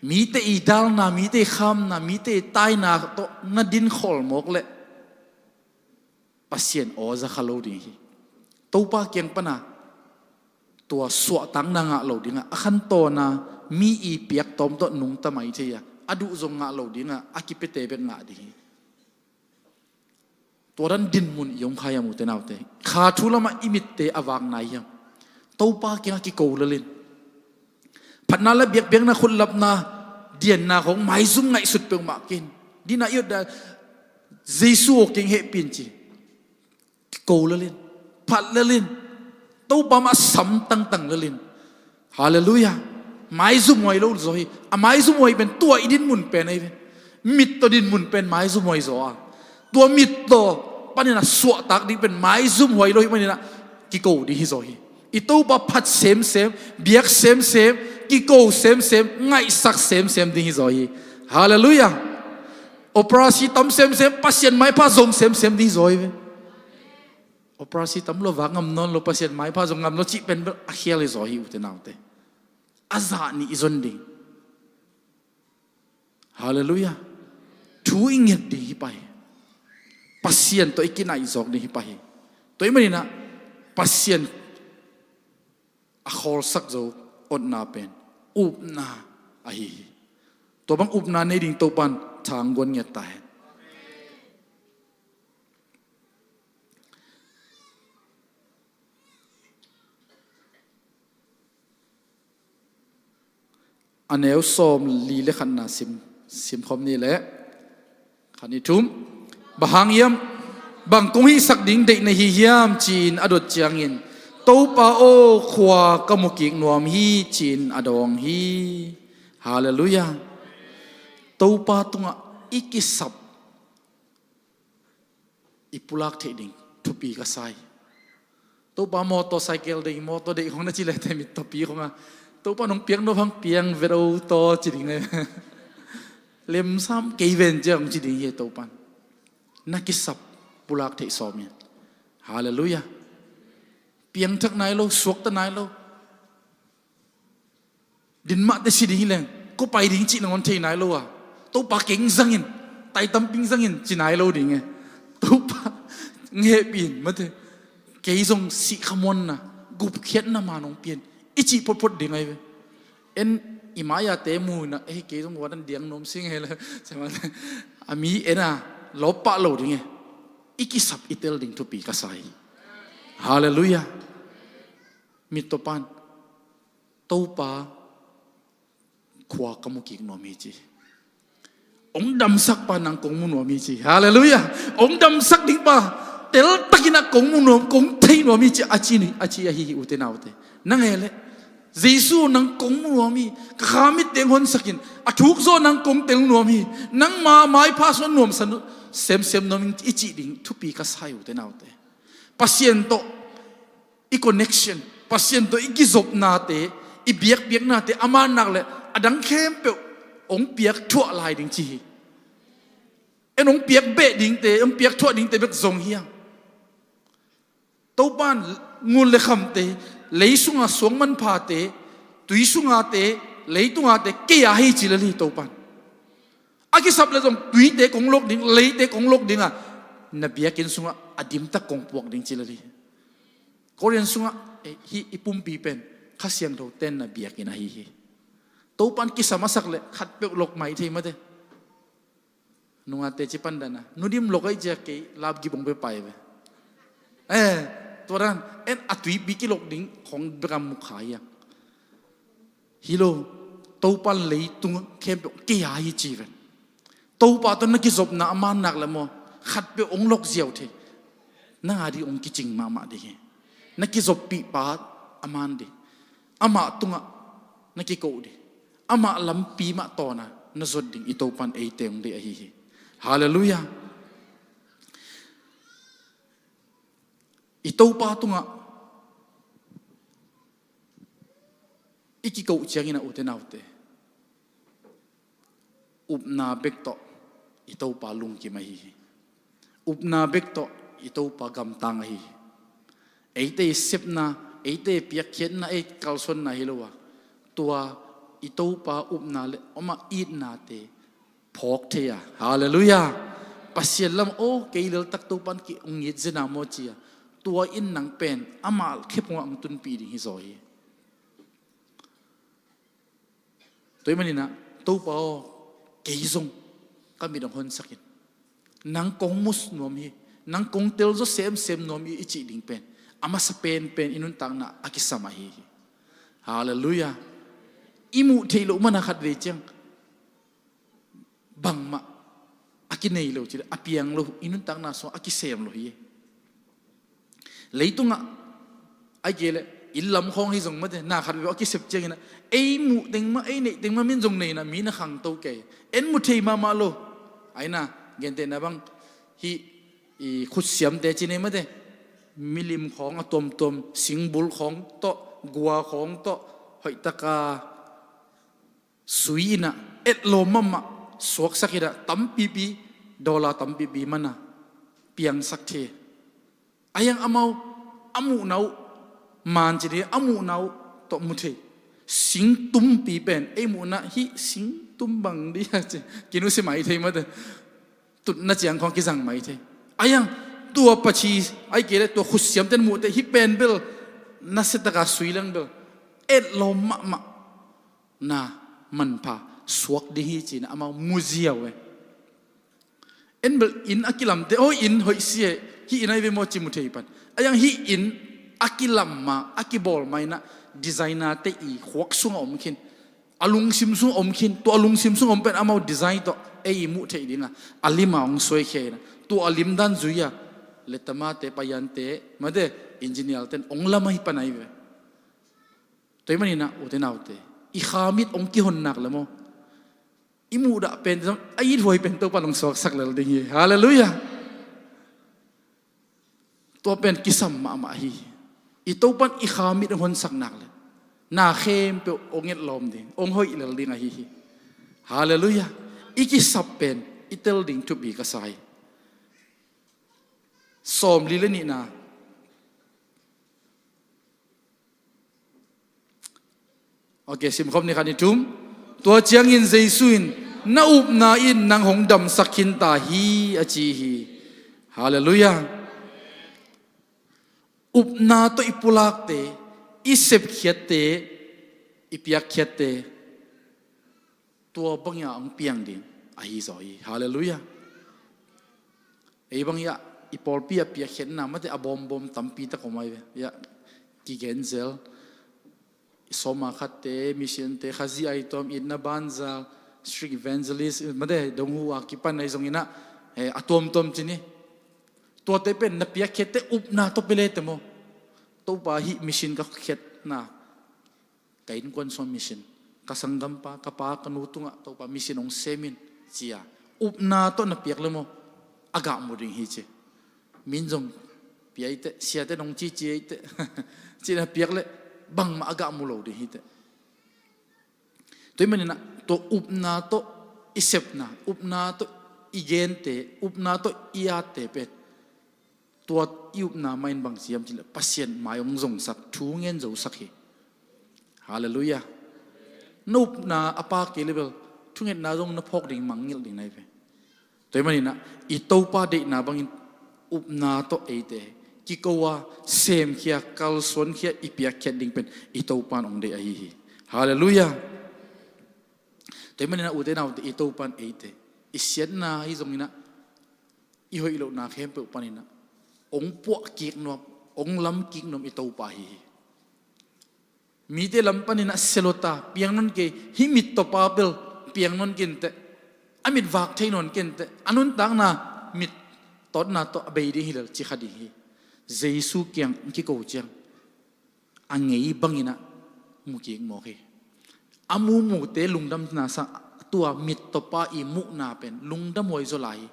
Mite i dalna, mite i khamna, mite i taina tawh na din khawl mawk leh Pasian aw za kha lo ding hi. Topa kiang pana tua suahtakna ngah lo dingah, a khantawna mi i piak tawm tawh nungta mai thei a, a duh zong ngah lo dingah, a kipete bek ngah ding hi. Tua dan dinmun i om kha hiam ute naute? Kha thu lamah i mitte a vak nai hiam? Topa kiangah kiko lelin. Phatna le biakpiakna, khutlapna, dianna khong maizum ngaihsut peuhmah kin. Dina i otna Jesu aw keng hehpih in ci. Kiko lelin. Phat lelin. Topa mah sam tangtang lelin. Halleluiah. Maizumhuai lo zaw hi. A maizumhuai pen tua i dinmun pen ahi ve. Mittaw dinmun pen maizumhuai zaw a, tua mittaw panin a suahtak ding pen maizumhuai lo hi panin a kiko ding hi zaw hi. I Topa phat semsem, biak semsem, kiko semsem, ngaihsak semsem ding hi zaw hi. Halleluiah. Operasi tam semsem, Pasian maipha zong semsem ding hi zaw hi ve. Operasi tam lo, vak ngam nawn lo, Pasian maipha zong ngam lo cih pen bel a khial hi zaw hi ute naute. A zah nih i zon ding. Halleluiah. Thu i nget ding hi pah hi. Pasian tawh i kinaih zawk ding hi pah hi. Tua ahih maninah Pasian a khawlsak zo otna pen upna ahi hi. Tua bang upna nei ding Topan thang guan ngiat ta hen. A neu sawm li le khatna sim, simkhawm ni le khat ni thum. Bang hang hiam, bang kong hihsak ding deih na hi hiam ci-in a dot ciangin, Topa aw, khua ka mu kik nuam hi ci-in a dawng hi. Halleluiah. Topa tungah i kisap i pulak theih ding thupi ka sa hi. Topa motorcycle deih, motor deih khong na ci leh te mittawpi khong a, Topa nong piak nop hang piang vet o taw ci ding e. Lemsam kei ven cia hong ci ding hi Topan. Na kisap pulak theih sawm hi. Halleluiah. Piangthak nai lo, suakta nai lo. Din mah te si ding hi leng, ko pai ding cih nangawn thei nai lo a, Topa keng zangin, tai tamping zangin ci nai lo ding e. Topa hehpih in mate, kei zong sih khamuanna, gupkhiatna man hong pia in i cih photphot ding ahi ve. En i mai-a te mu inah, ei kei zong ua dan diang nuam sing he le, a mi en a lawp pah lo ding e. I kisap i tel ding thupi ka sa hi. Halleluiah. Mittawpan Topa khua ka mu kik nuam hi ci. Hong damsak pa nang kong mu nuam hi ci. Halleluiah. Hong damsak ding pa teltakin ah kong mu nuam, kong thei nuam hi ci, a ci ni, a ci ahi hi ute naute. Nang e le Jesu nang kong mu nuam hi. Ka kha mit teng honsakin a thuk zaw nang kong tel nuam hi. Nangma maipha suan nuamsa semsem nuam hi i cih ding thupi ka sa hi ute naute. Pasian tawh i connection, Pasian tawh i kizopnate, i biakpiaknate a man nak le a dang khempeuh hong piak thuah lai ding ci hi. En hong piak beh dingte, hong piak thuah dingte bek zong hiang. Topan ngun le khamte, lei sunga suang manphate, tui sungate, leitungate kei a hi ci lel hi Topan. A kisap le zong tuite kong lok ding, leite kong lok ding a, na biakinn sungah a dimtak kong puak ding ci lel hi. Korean sungah, eh, hi i pumpi pen Kha Siangtho tenna biakinn ahi hi. Topan kisam a sak le khatpeuh lok mai thei mate. Nungate ci pandana, nu dim lok ai cia kei lap gip hong pe pai ve. Eh, tua dan, en a tuipi kilok ding khong bek a mu kha hiang. Hi lo, Topan leitung khempeuh kei a hi ci ven. Topa tawh na kizopna a man nak le maw, khatpeuh hong lok ziau thei. Nang a ding hong kicing mahmah ding hi. Na kizoppih pa a man ding. Amah tungah na kikoh ding. Amah lampi mah tawna na zot ding i Topan eite hong deih ahi hi. Halleluiah. I Topa tungah i kikoh ciangin a ute naute, upna bek tawh i Topa lungkim ahi hi. Upna bek tawh i Topa gamtang ahi hi. Eite i sepna, eite i piakkhiatna, ei kalsuanna hi lo a, tua i Topa upna le amah itnate phawk thei a. Halleluiah. Pasian lam, aw, kei leltak Topan ki hong it zena maw ci a, tua in nang pen amah khephungah hong tunpih ding hi zaw hi. Tua ahih maninah, Topa aw, kei zong ka mit hong honsak in. Nang kong mus nuam hi, nang kong telzaw semsem nuam hi i cih ding pen a masa penpen i nuntakna a kisam ahi hi. Halleluiah. I muh theih loh mana khatvei ciang bangmah a kinei lo cileh a piang lo, i nuntakna sungah a kisem lo hi. Leitungah ai kei le inn lam khawng hi zong mate, na khat veve a kisep ciangin ah ei muh teng mah, ei neih teng mah min zong nei inah mi na khangto kei. En mu thei mahmah lo. Aina gentehna bang hih i khutsiamte ci nei mate, milim khawng a tuamtuam, singbul khawng tawh, gua khawng tawh, hoihtaka sui inah etlawm mahmah suaksak inah tampipi, dollar tampipi mana piangsak thei. A hiang amau a muhna uh, man ci ding a muhna uh tawh mu thei. Singtumpi pen ei muhna hih singtum bang dih a ci kinusia mai thei mate. Tutna ciang khawng kizang mai thei. A hiang tua paci ai kei le tua khutsiamten muhte hih pen bel nasiataka sui leng bel etlawm mahmah na manpha suak ding hi ci-in amau mu ziau e. En bel inn a kilamte, aw inn hoih si e, hih inn ai ve maw ci mu thei pan. A hiang hih inn a kilam ma, a kibawl ma inah designer te i khuak sungah om khin, a lungsim sungah om khin, tua a lungsim sungah om pen amau design tawh ei i muh theih dingah a lima hong suaikhia inah tua a lim dan zui a, letamate, paiante mate, engineer ten hong lam ahi pan ai ve. Tua ahih maninah ute naute, i khamit hong kihon nak le maw, i muhdah pen zong a ithuai pen Topan hong suaksak lel ding hi. Halleluiah. Tua pen kisam mahmah hi. I Topan i khamit hong honsak nak le na khempeuh hong etlawm ding, hong hoih lel ding ahi hi. Halleluiah. I kisap pen i tel ding thupi ka sa hi. Sawmli le nihna. Ok, simkhawm ni khat ni thum. Tua ciangin Jesu in, "Na upna in nang hong damsak khinta hi," a ci hi. Halleluiah. Upna tawh i pulakte, i sepkhiatte, i piakkhiatte, tua bangin hong piang ding ahi zaw hi. Halleluiah. Ei bangin i pawlpi a piakkhiatna mate a bawmbawm tampi tak om ai ve. Ia, kigen zel. Sawma khatte, missionte, Khazih aitawm, itna banza, street evangelist mate, donghu a kipan ai zong inah, eh, a tuamtuam ci ni. Tuate pen na piakkhiatte upna tawh pia le te maw. Topa hih mission ka khiatna, ka innkuan sungah mission, ka sanggampa, ka pa, ka nu tungah Topa mission hong sem in ci a upna tawh na piak le maw, a gah mu ding hi ci. Min zong Pia i teh, siate nong cici i teh, cina piak leh bangmah a gah mu lo ding hi teh. Tua ahih maninah tua upna tawh i sepna, upna tawh i gente, upna tawh i atte pen, tua i upna mah in bang ci hiam cih leh Pasian mai hong zongsak, thu ngen zosak hi. Halleluiah. Na upna a pa kei leh bel thungetna zong na phawk ding, mangngilh ding na hi ve. Tua ahih maninah i Topa deihna bangin upna tawh eite kiko a, semkhia, kalsuankhia i piakkhiat ding pen i Topa in hong deih ahi hi. Halleluiah. Tua ahih maninah ute naute, i Topa in eite i siatna hi zonginah, i hoih lohna khempeuh paninah hong puah kik nuam, hong lam kik nuam i Topa ahi hi. Mite lam paninah sia lo ta, piang nawn kei, hih mittawpa bel piang nawn kei inteh, a mit vak thei nawn kei inteh, a nuntakna mit tawtna tawh a bei ding hi lel ci kha ding hi. Jesu kiang kiko ciang a ngei banginah mu kik mawk hi. A mumute lungdamna sang, tua mittawpa i muhna pen lungdam huai zaw lai hi.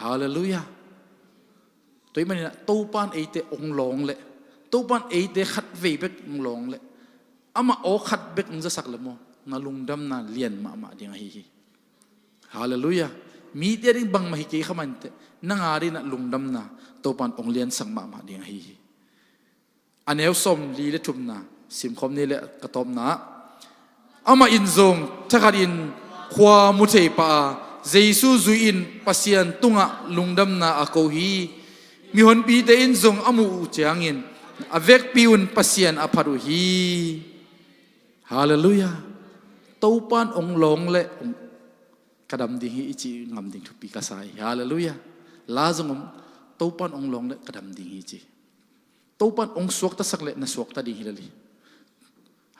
Halleluiah. Tua ahih maninah Topa in eite hong lawng leh, Topa in eite khatvei bek hong lawng leh, amah aw khat bek hong zasak leh maw, na lungdamna lian mahmah ding ahi hi. Halleluiah. Mite a ding bangmah hi kei kha mah inteh, nang a dinah lungdamna Topa in hong liansak mahmah ding ahi hi. A neu sawmli le thumna simkhawm ni leh ka tawpna ah, amah in zong thakhatin khua mu thei pah a, Jesu zui-in Pasian tungah lungdamna a ko hi. Mihonpite in zong a muh uh ciangin a vekpi un Pasian a phat uh hi. Halleluiah. Topa in hong lawng leh ka dam ding hi i cih ngam ding thupi ka sa hi. Halleluiah. La zong om, Topa in hong lawng leh ka dam ding hi ci. Topa in hong suaktasak leh na suakta ding hi lel hi.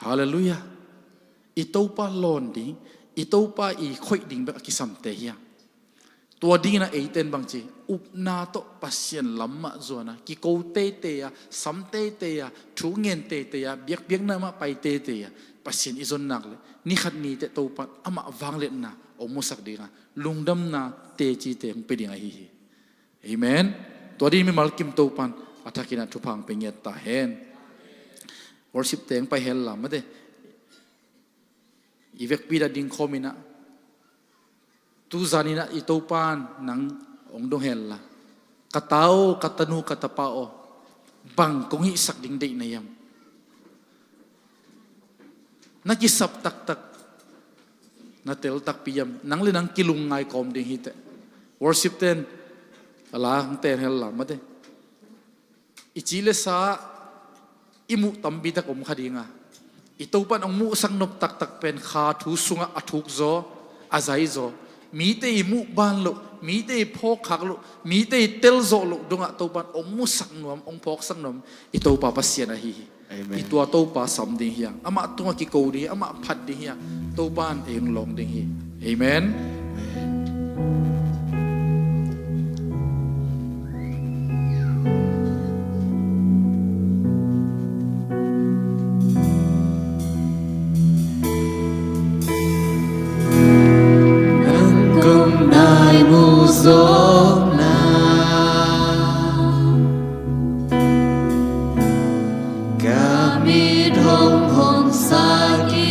Halleluiah. I Topa lawn ding, i Topa i khoih ding bek a kisamte hi a. Tua dinginah eite in bangci, upna tawh Pasian lam mah zuan a, kiko teitei a, sam teitei a, thu ngen teitei a, biakpiakna mah pai teitei a, Pasian i zon nak leh ni khat ni teh Topa in amah vangliatna hong musak ding a, lungdamna tecite hong pia ding ahi hi. Amen. Tua ding mimal kim Topa in a thakinah thupha hong pia ngiat ta hen. Worship teng pai hel la mate. I vekpi dah ding khawminah, tu zaninah i Topa in nang hong dong hel la. Ka ta aw, ka tanu, ka tapa aw, bang kong hihsak ding deih na hiam? Na kisap taktak, na tel takpi hiam? Nang le nang kilungngai kawm ding hi teh. Worship ten a la hong ten hel la mate. I ci le sa i muh tampi tak om kha ding a, i Topa in hong muhsak nop taktak pen kha thu sungah a thuk zaw, a zai zaw. Mite i muh ban loh, mite i phawkkhak loh, mite i tel zawh loh dongah Topa in hong musak nuam, hong phawksak nuam i Topa Pasian ahi hi. Amen. I tua Topa sam ding hi a, amah tungah kiko ding hi a, amah phat ding hi a, Topa in ei hong lawng ding hi. Amen. Nang kong nai mu zawkna, ka mit hong hong sak hi.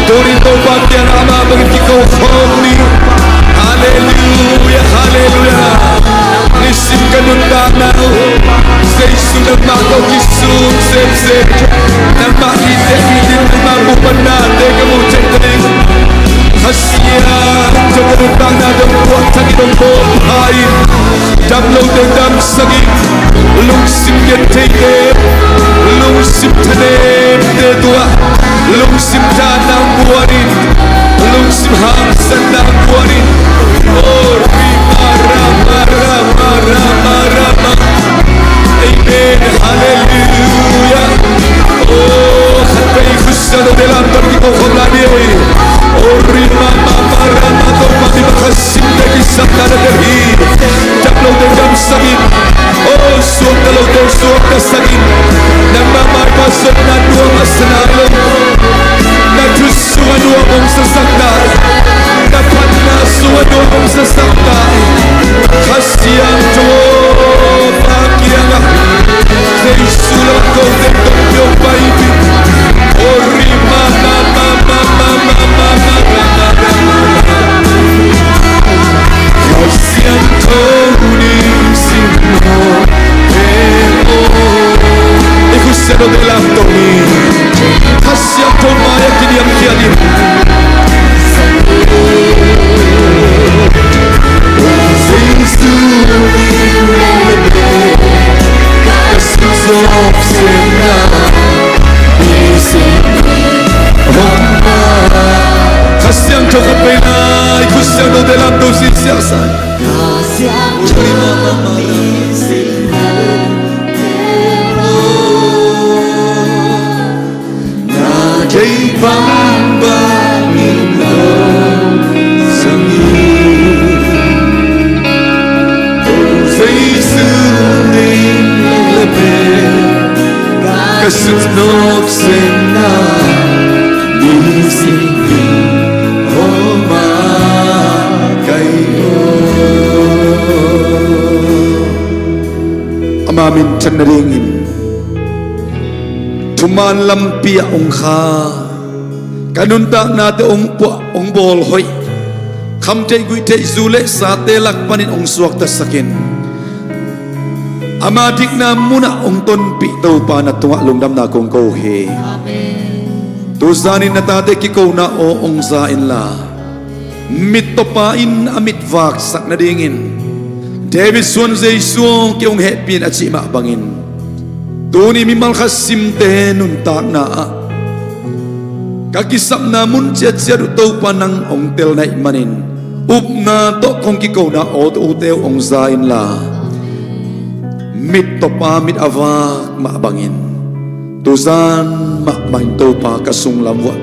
Tuni Topa kiangah amah bangin kiko khawm ni. Halleluia, halleluia. Nisim ka nuntakna uh Jesu nangmah tawh kisung semsem. Nangmah hihte hitin, nangmah muhpannate ka muh ciang tading Kha Siangtho ka nuntakna dong puak thak in dong bawl pha in. Dam lote damsak in. Lungsim gentheite, lungsim thanemte tungah lungsim danna buan in, lungsim hangsanna buan in. Oh, rima, rama, rama, rama, rama. Amen. Halleluia. Oh, khat vei Kha Siangtho te lamdang kiko khawm lai ni. Oh, rima, ma, ma, rama, to, ma, ni, ma, kha sim te kisam na na te hi. Dam lote damsak in. Oh, suakta lote suaktasak in. Nangmah maipha zonna nuam a sa nai lo. Na thu sungah nuam hong sasak nai. Na phatna sungah nuam hong sasak nai. Kha Siangtho Pa kiangah Jesu lam kote tawh pio pai pi. Oh, rima, ma, ma, ma. Kha Siangtho nih sim lo, eh, oh. I Kha Siangtho te lamdang ni. Kha Siangtho mai-ah kiniamkhiat in. Jesu nih ka sungzawp semna. Kha Siangtho khat vei lai, Kha Siangtho te lamdang si siasak. Kha Siangtho nih sim lo, na deih bangbang in lo zang in. Jesu nih le pe ka sungzawp semna. Ni sing in hong ma kai aw. Ama minthanna dingin thuman lampi ah hong kha, ka nuntaknate hong puah hong bawlhoih, khamtheih guihtheih zu le sate lak panin hong suaktasak in. Ama dikna munah hong tonpih Topa na tungah lungdamna kong ko hi. Amen. Tuzanin na tate kikona aw hong za inla, mittawpa in a mit vaksak nadingin David suan Jesu aw kei hong hehpih in a cih mah bangin, tuni mimal khat simte nuntakna ah ka kisapna mun ciatciat uh Topa nang hong tel na hih manin, upna tawh kong kikona aw ute uh hong za inla, mittawpa mit a vak mah bangin, tuzan mahmah in Topa ka sunglam uah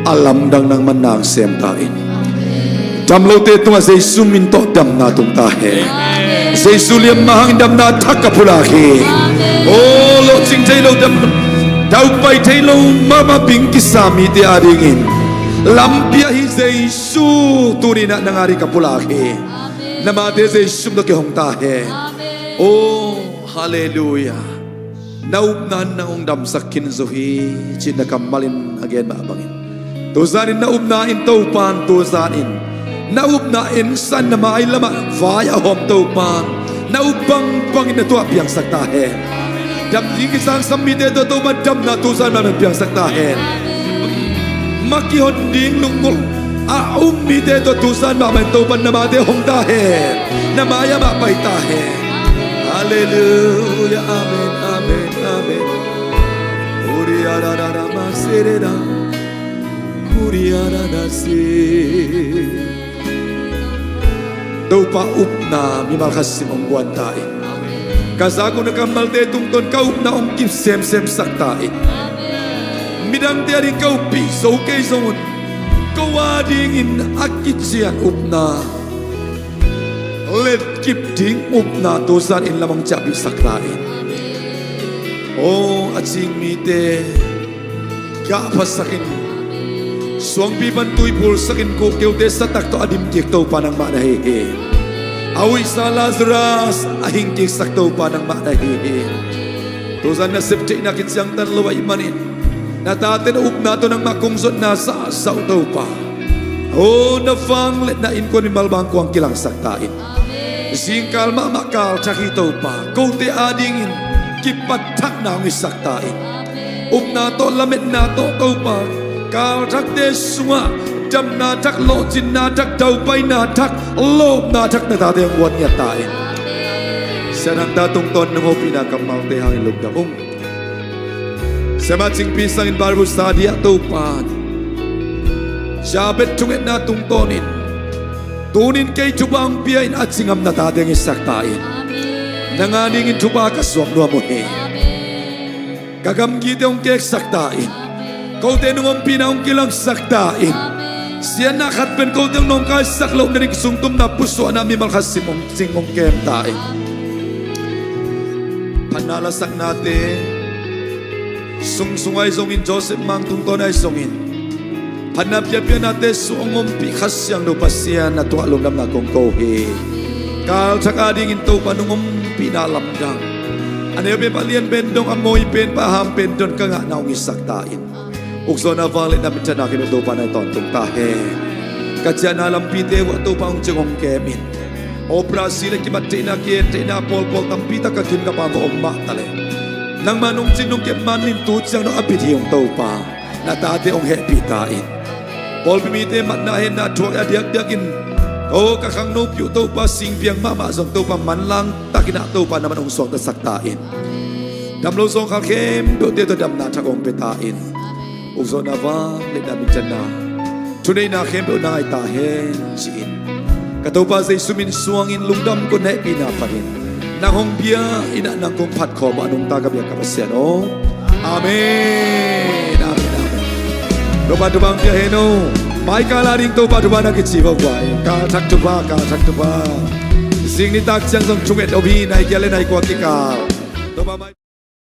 a lamdang nangman na hong sem ta in. Dam lote tungah Jesu min tawh damna tung ta hen. Jesu liamma hangin damna thak ka pulak hi. Oh, lawhcing thei lo, dam, daupai thei lo mahmah bing kisa mite adingin lampi ahi Jesu tuni-in ah nang ading ka pulak hi. Na mate Jesu min tawh kihong ta hen. Oh, halleluia. Na upna in nang hong damsak khin zo hi, ci-in na kammal in a gen mah bangin, tuzanin na upna in Topa in tuzanin na upna ensan, na mailam ah vai a hawm Topa in na up bangbangin na tuah piangsak ta hen. Dam ding kisangsam mite tawh Topa in damna tuzan mah piangsak ta hen. Ma kihon ding lunggulh a um mite tawh tuzan mahmah in Topa in na mate hong ta hen. Na mai-ah mah pai ta hen. Halleluia. Amen, amen, amen. Uriarara masereda. Uriarara se. Topa upna mimal khat sim hong guan ta in. Ka zak uh na kammalte tungtawn ka upna hong kip semsemsak ta in. Midangte ading ka uppih zo kei zongun, ko adingin a kician upna, letkip ding upna tuzanin lam hong ciahpihsak ta in. Aw, a cing mite gahphasak in, suangpi pan tui phulsak in, kuhkeute satak tawh a dimkik Topa nangmah na hi hi. A huihsa Lazarus a hingkiksak Topa nangmah na hi hi. Tuzan na septheihna kiciangtan lo ahih manin, Na tate na upna tawh nangmah kong zonna sahsah uh Topa. O na vangliatna innkuan mimal bang kong kilangsak ta in. Zingkal mahmah kal thak hi Topa, kote adingin kipat thakna hong hisak ta in. Upna tawh lametna tawh Topa, kal thakte sungah damna thak, lawhcinna thak, daupaina thak, lawpna thak na tate hong guan ngiat ta in. Sian hangta tungtawn nong hopihna kammalte hangin lungdam ung. Siamah Cingpi sangin Bible study ah Topa, Jabez thungetna tungtawnin tunin kei thupha hong pia in a ci ngam na tate hong hisak ta in. Nang adingin thupha ka suak nuam uh hi. Ka gamgite hong keksak ta in. Kote nong ompihna hong kilangsak ta in. Siatna khat pen kote hong nawngkaisak loh nading sungtumna pusuahna mimal khat sim hong cing hong kem ta in. Phatna lasaknate sungsung ahi zongin, Joseph Mang tungtawn ahi zongin, phatna piapianate sung hong ompih Kha Siangtho Pasian na tungah lungdamna kong ko hi. Kal thak adingin Topa nong ompihna lamdang, a neu pen pa lian pen dong, a mawi pen pa a ham pen dong ka ngahna hong hisak ta in. Ukzawhna vangliatna minthanna khempeuh Topa na tawntung ta hen. Ka ciahna lampite uh ah Topa hong cing hong kem in. Operasi le kimat theihna, kien theihna pawlpawl tampi tak ka khin ka pam va om mah ta leh, nangmah nong cin nong kep manin tu ciang dong a bit hi ung Topa. Na tate hong hehpih ta in. Pawlpi mite matna henna thuak a diakdiakin, o ka khangno piuh Topa, singpiang mahmah zong Topa manlang takin ah Topa na man hong suaktasak ta in. Damlo zawngkhal khempeuhte tawh damna thak hong pia ta in. Ukzawhna vangliatna minthanna thuneihna khempeuh na ngai ta hen ci-in, ka Topa Jesu min suangin lungdam kong hehpihna panin nang hong bia in ah nang kong phat khawm ah nungta ka biak ka Pasian aw. Amen. Amen. Amen. Topa thupha hong pia hen aw. Mai kal ading Topa thupha na kici vauvuai. Kal thak thupha, kal thak thupha. Zing nitak ciang zong thunget om hi, nai giat le nai kua kikal. Topa mai